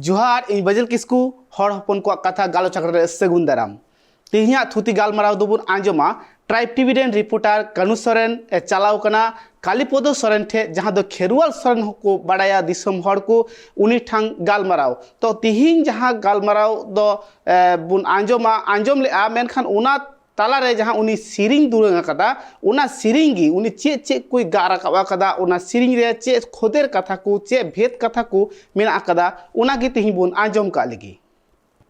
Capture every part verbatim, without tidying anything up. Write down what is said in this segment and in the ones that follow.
ᱡᱚᱦᱟᱨ, ᱤᱧ ᱵᱟᱹᱡᱤᱞ ᱠᱤᱥᱠᱩ, ᱦᱚᱲ ᱦᱚᱯᱚᱱ ᱠᱚᱣᱟᱜ ᱠᱟᱛᱷᱟ ᱜᱟᱞᱚᱪ ᱟᱠᱷᱲᱟ ᱨᱮ ᱥᱟᱹᱜᱩᱱ ᱫᱟᱨᱟᱢ᱾ ᱛᱮᱦᱮᱧᱟᱜ ᱛᱷᱩᱛᱤ ᱜᱟᱞᱢᱟᱨᱟᱣ ᱫᱚᱵᱚᱱ ᱟᱸᱡᱚᱢᱟ, ᱴᱨᱟᱭᱤᱵᱽ ᱴᱤᱵᱷᱤ ᱨᱮᱱ ᱨᱤᱯᱳᱨᱴᱟᱨ ᱠᱟᱹᱱᱩ ᱥᱚᱨᱮᱱ ᱮ ᱪᱟᱞᱟᱣ ᱠᱟᱱᱟ ᱠᱟᱞᱤᱯᱚᱫᱚ ᱥᱚᱨᱮᱱ ᱴᱷᱮᱱ, ᱡᱟᱦᱟᱸ ᱫᱚ ᱠᱷᱮᱨᱣᱟᱞ ᱥᱚᱨᱮᱱ ᱦᱚᱸᱠᱚ ᱵᱟᱲᱟᱭᱟ ᱫᱤᱥᱚᱢ ᱦᱚᱲ ᱠᱚ, ᱩᱱᱤ ᱴᱷᱟᱝ ᱜᱟᱞᱢᱟᱨᱟᱣ᱾ ᱛᱚ ᱛᱮᱦᱮᱧ ᱡᱟᱦᱟᱸ ᱜᱟᱞᱢᱟᱨᱟᱣ ᱫᱚ ᱮ, ᱵᱚᱱ ᱟᱸᱡᱚᱢᱟ, ᱟᱸᱡᱚᱢ ᱞᱮᱜᱼᱟ, ᱢᱮᱱᱠᱷᱟᱱ ᱚᱱᱟ ᱛᱟᱞᱟᱨᱮ ᱡᱟᱦᱟᱸ ᱩᱱᱤ ᱥᱮᱨᱮᱧ ᱫᱩᱨᱟᱹᱝ ᱟᱠᱟᱫᱟ, ᱚᱱᱟ ᱥᱮᱨᱮᱧ ᱜᱮ ᱩᱱᱤ ᱪᱮᱫ ᱪᱮᱫ ᱠᱚᱭ ᱜᱟᱜ ᱨᱟᱠᱟᱵ ᱟᱠᱟᱫᱟ, ᱚᱱᱟ ᱥᱮᱨᱮᱧ ᱨᱮ ᱪᱮᱫ ᱠᱷᱚᱫᱮᱨ ᱠᱟᱛᱷᱟ ᱠᱚ, ᱪᱮᱫ ᱵᱷᱮᱫ ᱠᱟᱛᱷᱟ ᱠᱚ ᱢᱮᱱᱟᱜ ᱟᱠᱟᱫᱟ, ᱚᱱᱟ ᱜᱮ ᱛᱮᱦᱮᱧ ᱵᱚᱱ ᱟᱸᱡᱚᱢ ᱠᱟᱜ ᱞᱮᱜᱮ᱾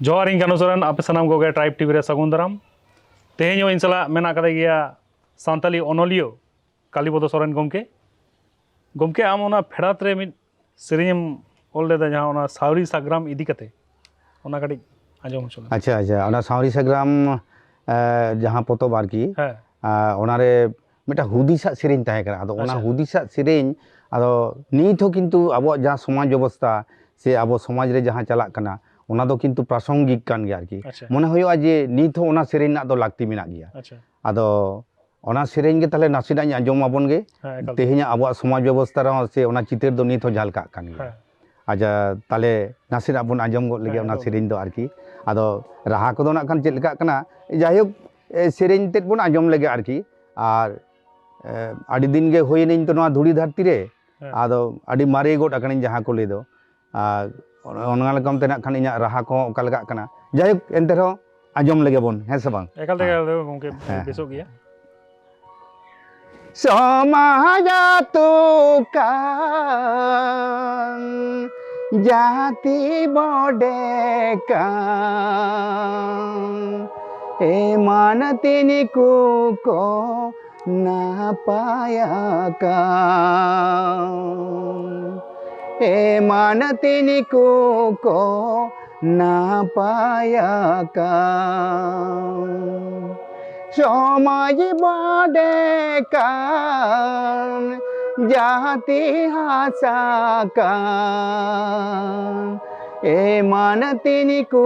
ᱡᱚᱦᱟᱨ, ᱤᱧ ᱠᱟᱹᱱᱩ ᱥᱚᱨᱮᱱ, ᱟᱯᱮ ᱥᱟᱱᱟᱢ ᱠᱚᱜᱮ ᱴᱨᱟᱭᱤᱵᱽ ᱴᱤᱵᱷᱤ ᱨᱮ ᱥᱟᱹᱜᱩᱱ ᱫᱟᱨᱟᱢ᱾ ᱛᱮᱦᱮᱧ ᱦᱚᱸ ᱤᱧ ᱥᱟᱞᱟᱜ ᱢᱮᱱᱟᱜ ᱟᱠᱟᱫᱮ ᱜᱮᱭᱟ ᱥᱟᱱᱛᱟᱞᱤ ᱚᱱᱚᱞᱤᱭᱟᱹ ᱠᱟᱞᱤᱯᱚᱫᱚ ᱥᱚᱨᱮᱱ ᱜᱚᱢᱠᱮ᱾ ᱜᱚᱢᱠᱮ, ᱟᱢ ᱚᱱᱟ ᱯᱷᱮᱰᱟᱛ ᱨᱮ ᱢᱤᱫ ᱥᱮᱨᱮᱧ ᱮᱢ ᱚᱞ ᱞᱮᱫᱟ, ᱡᱟᱦᱟᱸ ᱚᱱᱟ ᱥᱟᱣᱨᱤ ᱥᱟᱜᱽᱨᱟᱢ ᱤᱫᱤ ᱠᱟᱛᱮ, ᱚᱱᱟ ᱠᱟᱹᱴᱤᱡ ᱟᱸᱡᱚᱢ ᱦᱚᱪᱚ ᱞᱮᱢ᱾ ᱟᱪᱪᱷᱟ, ᱟᱪᱪᱷᱟ, ᱚᱱᱟ ᱥᱟᱣᱨᱤ ᱥᱟᱜᱽᱨᱟᱢ, ᱮ, ᱡᱟᱦᱟᱸ ᱯᱚᱛᱚᱵ ᱟᱨᱠᱤ, ᱦᱮᱸ᱾ ᱮ, ᱚᱱᱟᱨᱮ ᱢᱤᱫᱴᱟᱝ ᱦᱩᱫᱤᱥᱟᱜ ᱥᱮᱨᱮᱧ ᱛᱟᱦᱮᱸ ᱠᱟᱱᱟ᱾ ᱟᱫᱚ ᱚᱱᱟ ᱟᱪᱪᱷᱟ᱾ ᱦᱩᱫᱤᱥᱟᱜ ᱥᱮᱨᱮᱧ, ᱟᱫᱚ ᱱᱤᱛ ᱦᱚᱸ ᱠᱤᱱᱛᱩ ᱟᱵᱚᱣᱟᱜ ᱡᱟᱦᱟᱸ ᱥᱚᱢᱟᱡᱽ ᱵᱮᱵᱚᱥᱛᱷᱟ ᱥᱮ ᱟᱵᱚ ᱥᱚᱢᱟᱡᱽ ᱨᱮ ᱡᱟᱦᱟᱸ ᱪᱟᱞᱟᱜ ᱠᱟᱱᱟ, ᱚᱱᱟ ᱫᱚ ᱠᱤᱱᱛᱩ ᱯᱨᱟᱥᱚᱝᱜᱤᱠ ᱠᱟᱱ ᱜᱮᱭᱟ ᱟᱨᱠᱤ᱾ ᱟᱪᱪᱷᱟ᱾ ᱢᱚᱱᱮ ᱦᱩᱭᱩᱜᱼᱟ ᱡᱮ ᱱᱤᱛ ᱦᱚᱸ ᱚᱱᱟ ᱥᱮᱨᱮᱧ ᱨᱮᱱᱟᱜ ᱫᱚ ᱞᱟᱹᱠᱛᱤ ᱢᱮᱱᱟᱜ ᱜᱮᱭᱟ᱾ ᱟᱪᱪᱷᱟ᱾ ᱟᱫᱚ ᱚᱱᱟ ᱥᱮᱨᱮᱧ ᱜᱮ ᱛᱟᱦᱞᱮ ᱱᱟᱥᱮᱱᱟᱜ ᱤᱧ ᱟᱸᱡᱚᱢ ᱟᱵᱚᱱ ᱜᱮ᱾ ᱦᱮᱸ, ᱮᱠᱟᱞ᱾ ᱛᱮᱦᱮᱧᱟᱜ ᱟᱵᱚᱣᱟᱜ ᱥᱚᱢᱟᱡᱽ ᱵᱮᱵᱚᱥᱛᱷᱟ ᱨᱮᱦᱚᱸ ᱥᱮ ᱚᱱᱟ ᱪᱤᱛᱟᱹᱨ ᱫᱚ ᱱᱤᱛ ᱦᱚᱸ ᱡᱷᱟᱞᱠᱟᱜ ᱠᱟᱱ ᱜᱮᱭᱟ᱾ ᱦᱮᱸ᱾ ᱟᱪᱪᱷᱟ, ᱛᱟᱦᱞᱮ ᱱᱟᱥᱮᱱᱟᱜ ᱵᱚᱱ ᱟᱸᱡᱚᱢ ᱜᱚᱫ ᱞᱮᱜᱮ ᱦᱮᱸ, ᱚᱱᱟ ᱮᱠᱫᱚᱢ᱾ ᱥᱮᱨᱮᱧ ᱫᱚ ᱟᱨᱠᱤ᱾ ᱟᱫᱚ ᱨᱟᱦᱟ ᱠᱚᱫᱚ ᱱᱟᱜ ᱠᱷᱟᱱ ᱪᱮᱫ ᱞᱮᱠᱟᱜ ᱠᱟᱱᱟ, ᱡᱟᱭᱦᱳᱠ, ᱮ, ᱥᱮᱨᱮᱧ ᱛᱮᱫ ᱵᱚᱱ ᱟᱸᱡᱚᱢ ᱞᱮᱜᱮ ᱟᱨᱠᱤ᱾ ᱟᱨ, ᱮ, ᱟᱹᱰᱤ ᱫᱤᱱ ᱜᱮ ᱦᱩᱭᱮᱱᱟᱹᱧ ᱛᱚ ᱱᱚᱣᱟ ᱫᱷᱩᱲᱤ ᱫᱷᱟᱹᱨᱛᱤ ᱨᱮ, ᱦᱮᱸ᱾ ᱟᱫᱚ ᱟᱹᱰᱤ ᱢᱟᱨᱮ ᱜᱚᱫ ᱟᱠᱟᱱᱟᱹᱧ ᱡᱟᱦᱟᱸ ᱠᱚ ᱞᱟᱹᱭ ᱫᱚ᱾ ᱟᱨ ᱚᱱᱟ ᱞᱮᱠᱟᱛᱮ ᱱᱟᱜ ᱠᱷᱟᱱ ᱤᱧᱟᱹᱜ ᱨᱟᱦᱟ ᱠᱚᱦᱚᱸ ᱚᱠᱟ ᱞᱮᱠᱟᱜ ᱠᱟᱱᱟ᱾ ᱡᱟᱭᱦᱳᱠ, ᱮᱱᱛᱮ ᱨᱮᱦᱚᱸ ᱟᱸᱡᱚᱢ ᱞᱮᱜᱮ ᱵᱚᱱ, ᱦᱮᱸ ᱥᱮ ᱵᱟᱝ? ᱮᱠᱟᱞ ᱛᱮᱜᱮ ᱦᱮᱸ᱾ ᱟᱫᱚ ᱜᱚᱢᱠᱮ ᱦᱮᱸ᱾ ᱵᱮᱥᱚᱜ ᱜᱮᱭᱟ᱾ ᱥᱚᱢᱟᱡᱟᱛᱩ ᱠᱟᱱ, ᱡᱟᱹᱛᱤ ᱵᱚᱰᱮ ᱠᱟᱱ, ᱮᱢᱟᱱ ᱛᱤᱱᱤ ᱠᱚ ᱱᱟᱯᱟᱭ ᱟᱠᱟᱱ, ᱮᱢᱟᱱ ᱛᱤᱱᱤ ᱠᱚ ᱱᱟᱯᱟᱭ ᱟᱠᱟᱱ᱾ ᱥᱚᱢᱟᱡᱽ ᱵᱟᱰᱮ ᱠᱟᱱ, ᱡᱟᱹᱛᱤ ᱦᱟᱥᱟ ᱠᱟᱱ, ᱮᱢᱟᱱ ᱛᱤᱱᱤ ᱠᱚ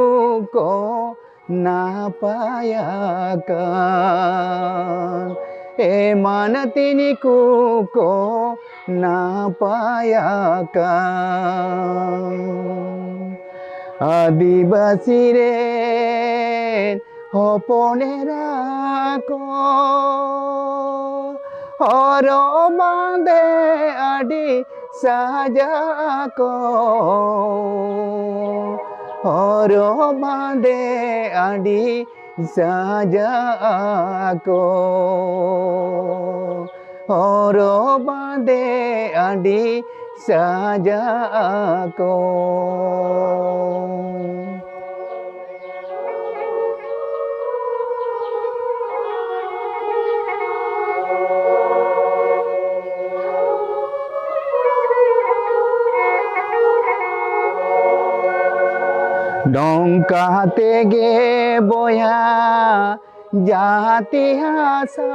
ᱱᱟᱯᱟᱭ ᱟᱠᱟᱱ, ᱮᱢᱟᱱ ᱛᱤᱱᱤ ᱠᱚ ᱱᱟᱯᱟᱭ ᱟᱠᱟᱱ᱾ ᱟᱹᱫᱤᱵᱟᱹᱥᱤ ᱨᱮᱱ ᱦᱚᱯᱚᱱ ᱮᱨᱟ ᱠᱚ, ᱦᱚᱨᱚᱜ ᱵᱟᱸᱫᱮ ᱟᱹᱰᱤ ᱥᱟᱡᱟᱜ ᱟᱠᱚ, ᱦᱚᱨᱚᱜ ᱵᱟᱸᱫᱮ ᱟᱹᱰᱤ ᱥᱟᱡᱟᱜ ᱟᱠᱚ, ᱦᱚᱨᱚᱜ ᱵᱟᱸᱫᱮ ᱟᱹᱰᱤ ᱥᱟᱡᱟᱜ ᱟᱠᱚ᱾ ᱱᱚᱝᱠᱟ ᱛᱮᱜᱮ ᱵᱚᱭᱦᱟ ᱡᱟᱹᱛᱤ ᱦᱟᱥᱟ,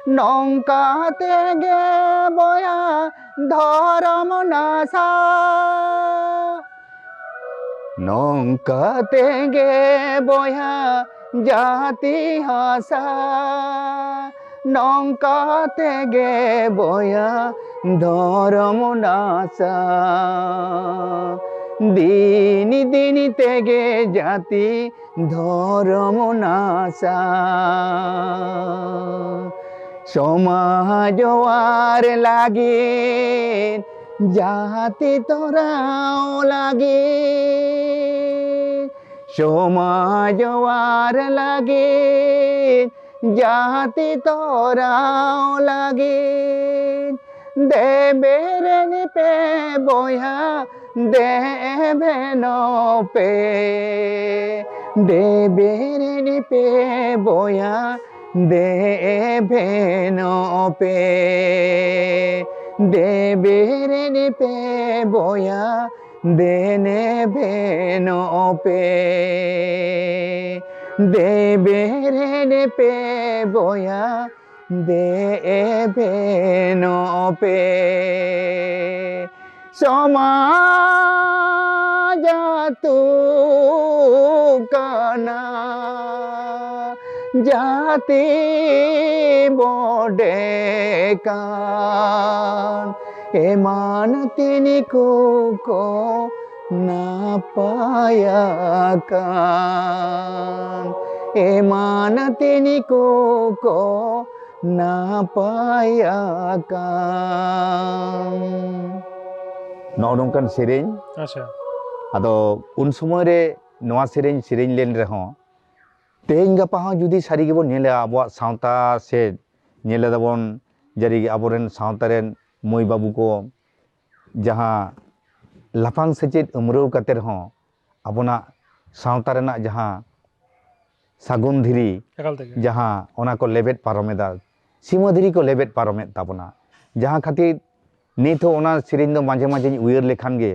ᱱᱚᱝᱠᱟ ᱛᱮᱜᱮ ᱵᱚᱭᱦᱟ ᱫᱷᱚᱨᱚᱢ ᱱᱟᱥᱟ᱾ ᱱᱚᱝᱠᱟ ᱛᱮᱜᱮ ᱵᱚᱭᱦᱟ ᱡᱟᱹᱛᱤ ᱦᱟᱥᱟ, ᱱᱚᱝᱠᱟ ᱛᱮᱜᱮ ᱵᱚᱭᱦᱟ ᱫᱷᱚᱨᱚᱢ ᱱᱟᱥᱟ᱾ ᱫᱤᱱ ᱫᱤᱱ ᱛᱮᱜᱮ ᱡᱟᱹᱛᱤ ᱫᱷᱚᱨᱚᱢ ᱱᱟᱥᱟ᱾ ᱥᱚᱢᱟᱡᱽ ᱚᱣᱟᱨ ᱞᱟᱹᱜᱤᱫ, ᱡᱟᱹᱛᱤ ᱛᱚᱨᱟᱣ ᱞᱟᱹᱜᱤᱫ, ᱥᱚᱢᱟᱡᱽ ᱚᱣᱟᱨ ᱞᱟᱹᱜᱤᱫ, ᱡᱟᱹᱛᱤ ᱛᱚᱨᱟᱣ ᱞᱟᱹᱜᱤᱫ, ᱫᱮ ᱵᱮᱨᱮᱫ ᱯᱮ ᱵᱚᱭᱦᱟ, ᱫᱮ ᱮᱵᱷᱮᱱᱚᱜ ᱯᱮ᱾ ᱫᱮ ᱵᱮᱨᱮᱫ ᱯᱮ ᱵᱚᱭᱦᱟ, ᱫᱮ ᱮᱵᱷᱮᱱᱚᱜ ᱯᱮ᱾ ᱫᱮ ᱵᱮᱨᱮᱫ ᱯᱮ ᱵᱚᱭᱦᱟ, ᱫᱮᱱ ᱮᱵᱷᱮᱱᱚᱜ ᱯᱮ᱾ ᱫᱮ ᱵᱮᱨᱮᱫ ᱯᱮ ᱵᱚᱭᱦᱟ, ᱫᱮ ᱮᱵᱷᱮᱱᱚᱜ ᱯᱮ᱾ ᱥᱚᱢᱟᱡᱽ ᱟᱹᱛᱩ ᱠᱟᱱᱟ, ᱡᱟᱹᱛᱤ ᱵᱚᱰᱮ ᱠᱟᱱ᱾ ᱮᱢᱟᱱ ᱛᱤᱱᱤ ᱠᱚ ᱠᱚ ᱱᱟᱯᱟᱭ ᱟᱠᱟᱱ, ᱮᱢᱟᱱ ᱛᱤᱱᱤ ᱠᱚ ᱠᱚ ᱱᱟᱯᱟᱭ ᱟᱠᱟᱱ᱾ ᱱᱚᱜᱼᱚ ᱱᱚᱝᱠᱟᱱ ᱥᱮᱨᱮᱧ᱾ ᱟᱪᱪᱷᱟ᱾ ᱟᱫᱚ ᱩᱱ ᱥᱚᱢᱚᱭ ᱨᱮ ᱱᱚᱣᱟ ᱥᱮᱨᱮᱧ ᱥᱮᱨᱮᱧ ᱞᱮᱱ ᱨᱮᱦᱚᱸ, ᱛᱮᱦᱮᱧ ᱜᱟᱯᱟ ᱦᱚᱸ ᱡᱩᱫᱤ ᱥᱟᱹᱨᱤ ᱜᱮᱵᱚᱱ ᱧᱮᱞᱟ ᱟᱵᱚᱣᱟᱜ ᱥᱟᱶᱛᱟ ᱥᱮ ᱧᱮᱞ ᱮᱫᱟᱵᱚᱱ, ᱡᱟᱹᱨᱤᱜᱮ ᱟᱵᱚᱨᱮᱱ ᱥᱟᱶᱛᱟ ᱨᱮᱱ ᱢᱟᱹᱭ ᱵᱟᱹᱵᱩ ᱠᱚ ᱡᱟᱦᱟᱸ ᱞᱟᱯᱷᱟᱝ ᱥᱮᱪᱮᱫ ᱟᱹᱢᱨᱟᱹᱣ ᱠᱟᱛᱮ ᱨᱮᱦᱚᱸ ᱟᱵᱚᱱᱟᱜ ᱥᱟᱶᱛᱟ ᱨᱮᱱᱟᱜ ᱡᱟᱦᱟᱸ ᱥᱟᱹᱜᱩᱱ ᱫᱷᱤᱨᱤ, ᱮᱠᱟᱞ ᱛᱮᱜᱮ᱾ ᱡᱟᱦᱟᱸ ᱚᱱᱟ ᱠᱚ ᱞᱮᱵᱮᱫ ᱯᱟᱨᱚᱢ ᱮᱫᱟ, ᱥᱤᱢᱟᱹ ᱫᱷᱤᱨᱤ ᱠᱚ ᱞᱮᱵᱮᱫ ᱯᱟᱨᱚᱢᱮᱫ ᱛᱟᱵᱚᱱᱟ, ᱡᱟᱦᱟᱸ ᱠᱷᱟᱹᱛᱤᱨ ᱱᱤᱛ ᱦᱚᱸ ᱚᱱᱟ ᱥᱮᱨᱮᱧ ᱫᱚ ᱢᱟᱡᱷᱮ ᱢᱟᱡᱷᱮᱧ ᱩᱭᱦᱟᱹᱨ ᱞᱮᱠᱷᱟᱱ ᱜᱮ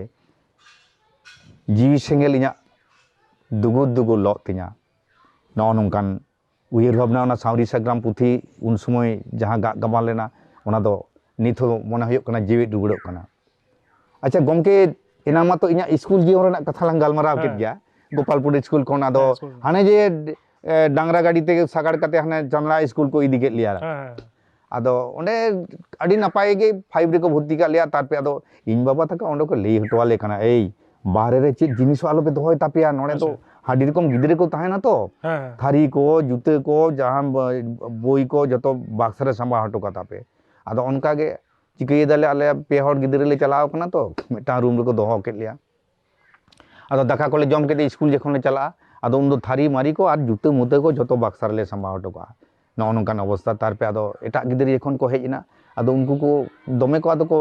ᱡᱤᱣᱤ ᱥᱮᱸᱜᱮᱞ ᱤᱧᱟᱹᱜ ᱫᱩᱜᱩᱨ ᱫᱩᱜᱩᱨ ᱞᱚᱜ ᱛᱤᱧᱟ᱾ ᱱᱚᱜᱼᱚ ᱱᱚᱝᱠᱟᱱ ᱩᱭᱦᱟᱹᱨ ᱵᱷᱟᱵᱽᱱᱟ, ᱚᱱᱟ ᱥᱟᱶᱨᱤ ᱥᱟᱜᱽᱨᱟᱢ ᱯᱩᱛᱷᱤ ᱩᱱ ᱥᱚᱢᱚᱭ ᱡᱟᱦᱟᱸ ᱜᱟᱜ ᱜᱟᱵᱟᱱ ᱞᱮᱱᱟ, ᱚᱱᱟ ᱫᱚ ᱱᱤᱛ ᱦᱚᱸ ᱢᱚᱱᱮ ᱦᱩᱭᱩᱜ ᱠᱟᱱᱟ ᱡᱤᱣᱮᱫ ᱨᱩᱣᱟᱹᱲᱚᱜ ᱠᱟᱱᱟ᱾ ᱟᱪᱪᱷᱟ ᱜᱚᱢᱠᱮ, ᱮᱱᱟᱝ ᱢᱟᱛᱚ ᱤᱧᱟᱹᱜ ᱥᱠᱩᱞ ᱡᱤᱭᱚᱱ ᱨᱮᱱᱟᱜ ᱠᱟᱛᱷᱟ ᱞᱟᱝ ᱜᱟᱞᱢᱟᱨᱟᱣ ᱠᱮᱫ ᱦᱮᱸ᱾ ᱜᱮᱭᱟ, ᱜᱳᱯᱟᱞᱯᱩᱨ ᱥᱠᱩᱞ ᱠᱷᱚᱱ, ᱟᱫᱚ ᱦᱮᱸ, ᱥᱠᱩᱞ᱾ ᱦᱟᱱᱮ ᱡᱮ ᱮ, ᱰᱟᱝᱨᱟ ᱜᱟᱹᱰᱤ ᱛᱮ ᱥᱟᱜᱟᱲ ᱠᱟᱛᱮ ᱦᱟᱱᱮ ᱪᱟᱸᱫᱽᱲᱟ ᱥᱠᱩᱞ ᱠᱚ ᱤᱫᱤ ᱠᱮᱫ ᱞᱮᱭᱟ᱾ ᱦᱮᱸ, ᱦᱮᱸ᱾ ᱟᱫᱚ ᱚᱸᱰᱮ ᱟᱹᱰᱤ ᱱᱟᱯᱟᱭ ᱜᱮ ᱯᱷᱟᱭᱤᱵᱷ ᱨᱮᱠᱚ ᱵᱷᱚᱨᱛᱤ ᱠᱟᱜ ᱞᱮᱭᱟ᱾ ᱛᱟᱨᱯᱚᱨᱮ ᱟᱫᱚ ᱤᱧ ᱵᱟᱵᱟ ᱛᱟᱠᱚ ᱚᱸᱰᱮ ᱠᱚ ᱞᱟᱹᱭ ᱦᱚᱴᱚ ᱟᱞᱮ ᱠᱟᱱᱟ, "ᱮᱭ, ᱵᱟᱦᱨᱮ ᱨᱮ ᱪᱮᱫ ᱡᱤᱱᱤᱥ ᱦᱚᱸ ᱟᱞᱚᱯᱮ ᱫᱚᱦᱚᱭ ᱛᱟᱯᱮᱭᱟ, ᱱᱚᱸᱰᱮ ᱫᱚ ᱟᱪᱪᱷᱟ᱾ ᱟᱹᱰᱤ ᱨᱚᱠᱚᱢ ᱜᱤᱫᱽᱨᱟᱹ ᱠᱚ ᱛᱟᱦᱮᱱᱟ ᱛᱚ, ᱦᱮᱸ, ᱦᱮᱸ᱾ ᱛᱷᱟᱹᱨᱤ ᱠᱚ, ᱡᱩᱛᱟᱹ ᱠᱚ, ᱡᱟᱦᱟᱸ ᱵ-, ᱵᱳᱭ ᱠᱚ ᱡᱚᱛᱚ ᱵᱟᱠᱥ ᱨᱮ ᱥᱟᱢᱵᱟᱣ ᱦᱚᱴᱚ ᱠᱟᱜ ᱛᱟᱯᱮ᱾" ᱟᱫᱚ ᱚᱱᱠᱟ ᱜᱮ ᱪᱤᱠᱟᱹᱭᱮᱫᱟᱞᱮ, ᱟᱞᱮ ᱯᱮ ᱦᱚᱲ ᱜᱤᱫᱽᱨᱟᱹ ᱞᱮ ᱪᱟᱞᱟᱣ ᱠᱟᱱᱟ ᱛᱚ, ᱢᱤᱫᱴᱟᱝ ᱨᱩᱢ ᱨᱮᱠᱚ ᱫᱚᱦᱚ ᱠᱮᱫ ᱞᱮᱭᱟ᱾ ᱟᱫᱚ ᱫᱟᱠᱟ ᱠᱚᱞᱮ ᱡᱚᱢ ᱠᱮᱫ ᱛᱮ ᱥᱠᱩᱞ ᱡᱚᱠᱷᱚᱱ ᱞᱮ ᱪᱟᱞᱟᱜᱼᱟ, ᱟᱫᱚ ᱩᱱᱫᱚ ᱛᱷᱟᱹᱨᱤ ᱢᱟᱹᱨᱤ ᱠᱚ ᱟᱨ ᱡᱩᱛᱟᱹ ᱢᱩᱛᱟᱹ ᱠᱚ ᱡᱷᱚᱛᱚ ᱵᱟᱠᱥᱟ ᱨᱮᱞᱮ ᱥᱟᱢᱵᱟᱣ ᱦᱚᱴᱚ ᱠᱟᱜᱼᱟ᱾ ᱱᱚᱜᱼᱚ ᱱᱚᱝᱠᱟᱱ ᱚᱵᱚᱥᱛᱟ᱾ ᱛᱟᱨᱯᱚᱨᱮ ᱟᱫᱚ ᱮᱴᱟᱜ ᱜᱤᱫᱽᱨᱟᱹ ᱡᱚᱠᱷᱚᱱ ᱠᱚ ᱦᱮᱡ ᱮᱱᱟ, ᱟᱫᱚ ᱩᱱᱠᱩ ᱠᱚ ᱫᱚᱢᱮ ᱠᱚ ᱟᱫᱚ ᱠᱚ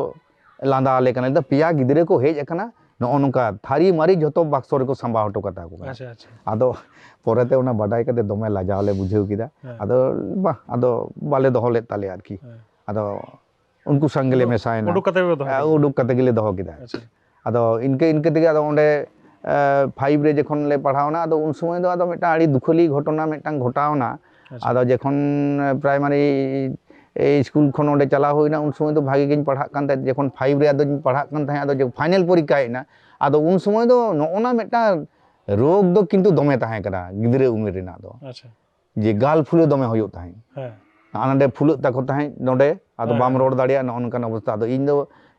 ᱞᱟᱸᱫᱟ ᱟᱞᱮ ᱠᱟᱱᱟ, "ᱫᱟ ᱯᱮᱭᱟ ᱜᱤᱫᱽᱨᱟᱹ ᱠᱚ ᱦᱮᱡ ᱟᱠᱟᱱᱟ, ᱱᱚᱜᱼᱚ ᱱᱚᱝᱠᱟ ᱛᱷᱟᱹᱨᱤ ᱢᱟᱹᱨᱤ ᱡᱷᱚᱛᱚ ᱵᱟᱠᱥᱚ ᱨᱮᱠᱚ ᱥᱟᱢᱵᱟᱣ ᱦᱚᱴᱚ ᱠᱟᱛᱟ ᱠᱚ ᱠᱟᱱᱟ᱾" ᱟᱪᱪᱷᱟ, ᱟᱪᱪᱷᱟ᱾ ᱟᱫᱚ ᱯᱚᱨᱮᱛᱮ ᱚᱱᱟ ᱵᱟᱰᱟᱭ ᱠᱟᱛᱮ ᱫᱚᱢᱮ ᱞᱟᱡᱟᱣ ᱞᱮ ᱵᱩᱡᱷᱟᱹᱣ ᱠᱮᱫᱟ᱾ ᱦᱮᱸ᱾ ᱟᱫᱚ ᱵᱟᱝ, ᱟᱫᱚ ᱵᱟᱞᱮ ᱫᱚᱦᱚ ᱞᱮᱫ ᱛᱟᱞᱮᱭᱟ ᱟᱨᱠᱤ᱾ ᱦᱮᱸ᱾ ᱟᱫᱚ ᱩᱱᱠᱩ ᱥᱟᱝ ᱜᱮᱞᱮ ᱩᱰᱩᱠ-, ᱢᱮᱥᱟᱭᱮᱱᱟ᱾ ᱩᱰᱩᱠ ᱠᱟᱛᱮ ᱯᱮ ᱫᱚᱦᱚ ᱦᱮᱸ, ᱠᱮᱫᱟ? ᱩᱰᱩᱠ ᱠᱟᱛᱮ ᱜᱮᱞᱮ ᱫᱚᱦᱚ ᱠᱮᱫᱟ᱾ ᱟᱪᱪᱷᱟ᱾ ᱟᱫᱚ ᱤᱱᱠᱟᱹ ᱤᱱᱠᱟᱹ ᱛᱮᱜᱮ ᱟᱫᱚ ᱚᱸᱰᱮ, ᱮ, ᱯᱷᱟᱭᱤᱵᱷ ᱨᱮ ᱡᱚᱠᱷᱚᱱ ᱞᱮ ᱯᱟᱲᱦᱟᱣᱱᱟ, ᱟᱫᱚ ᱩᱱ ᱥᱚᱢᱚᱭ ᱫᱚ ᱟᱫᱚ ᱢᱤᱫᱴᱟᱝ ᱟᱹᱰᱤ ᱫᱩᱠᱷᱟᱹᱞᱤ ᱜᱷᱚᱴᱚᱱᱟ ᱢᱤᱫᱴᱟᱝ ᱜᱷᱚᱴᱟᱣᱱᱟ᱾ ᱟᱪᱪᱷᱟ᱾ ᱟᱫᱚ ᱡᱚᱠᱷᱚᱱ, ᱮ, ᱯᱨᱟᱭᱢᱟᱨᱤ, ᱮ, ᱥᱠᱩᱞ ᱠᱷᱚᱱ ᱚᱸᱰᱮ ᱪᱟᱞᱟᱣ ᱦᱩᱭᱱᱟ, ᱩᱱ ᱥᱚᱢᱚᱭ ᱫᱚ ᱵᱷᱟᱜᱮ ᱜᱤᱧ ᱯᱟᱲᱦᱟᱜ ᱠᱟᱱ ᱛᱟᱦᱮᱸᱫ᱾ ᱡᱚᱠᱷᱚᱱ ᱯᱷᱟᱭᱤᱵᱷ ᱨᱮ ᱟᱫᱚᱧ ᱯᱟᱲᱦᱟᱜ ᱠᱟᱱ ᱛᱟᱦᱮᱸᱫ, ᱟᱫᱚ ᱡᱚᱠᱷᱚᱱ ᱯᱷᱟᱭᱱᱮᱞ ᱯᱚᱨᱤᱠᱠᱷᱟ ᱦᱮᱡ ᱮᱱᱟ, ᱟᱫᱚ ᱩᱱ ᱥᱚᱢᱚᱭ ᱫᱚ ᱱᱚᱜᱼᱚ ᱱᱟ ᱢᱤᱫᱴᱟᱝ ᱨᱳᱜᱽ ᱫᱚ ᱠᱤᱱᱛᱩ ᱫᱚᱢᱮ ᱛᱟᱦᱮᱸ ᱠᱟᱱᱟ ᱜᱤᱫᱽᱨᱟᱹ ᱩᱢᱮᱨ ᱨᱮᱱᱟᱜ ᱫᱚ᱾ ᱟᱪᱪᱷᱟ᱾ ᱡᱮ ᱜᱟᱞ ᱯᱷᱩᱞᱟᱹ ᱫᱚᱢᱮ ᱦᱩᱭᱩᱜ ᱛᱟᱦᱮᱸᱫ᱾ ᱦᱮᱸ᱾ ᱟᱨ ᱱᱚᱰᱮ ᱯᱷᱩᱞᱟᱹᱜ ᱛᱟᱠᱚ ᱛᱟᱦᱮᱸᱫ ᱱᱚᱰᱮ, ᱟᱫᱚ ᱦᱮᱸ, ᱵᱟᱢ ᱦᱮᱸ᱾ ᱨᱚᱲ ᱫᱟᱲᱮᱭᱟᱜᱼᱟ, ᱱᱚᱜᱼᱚ ᱱᱚᱝᱠᱟᱱ ᱚᱵᱚᱥᱛᱟ᱾ ᱟᱫᱚ ᱤᱧ ᱫᱚ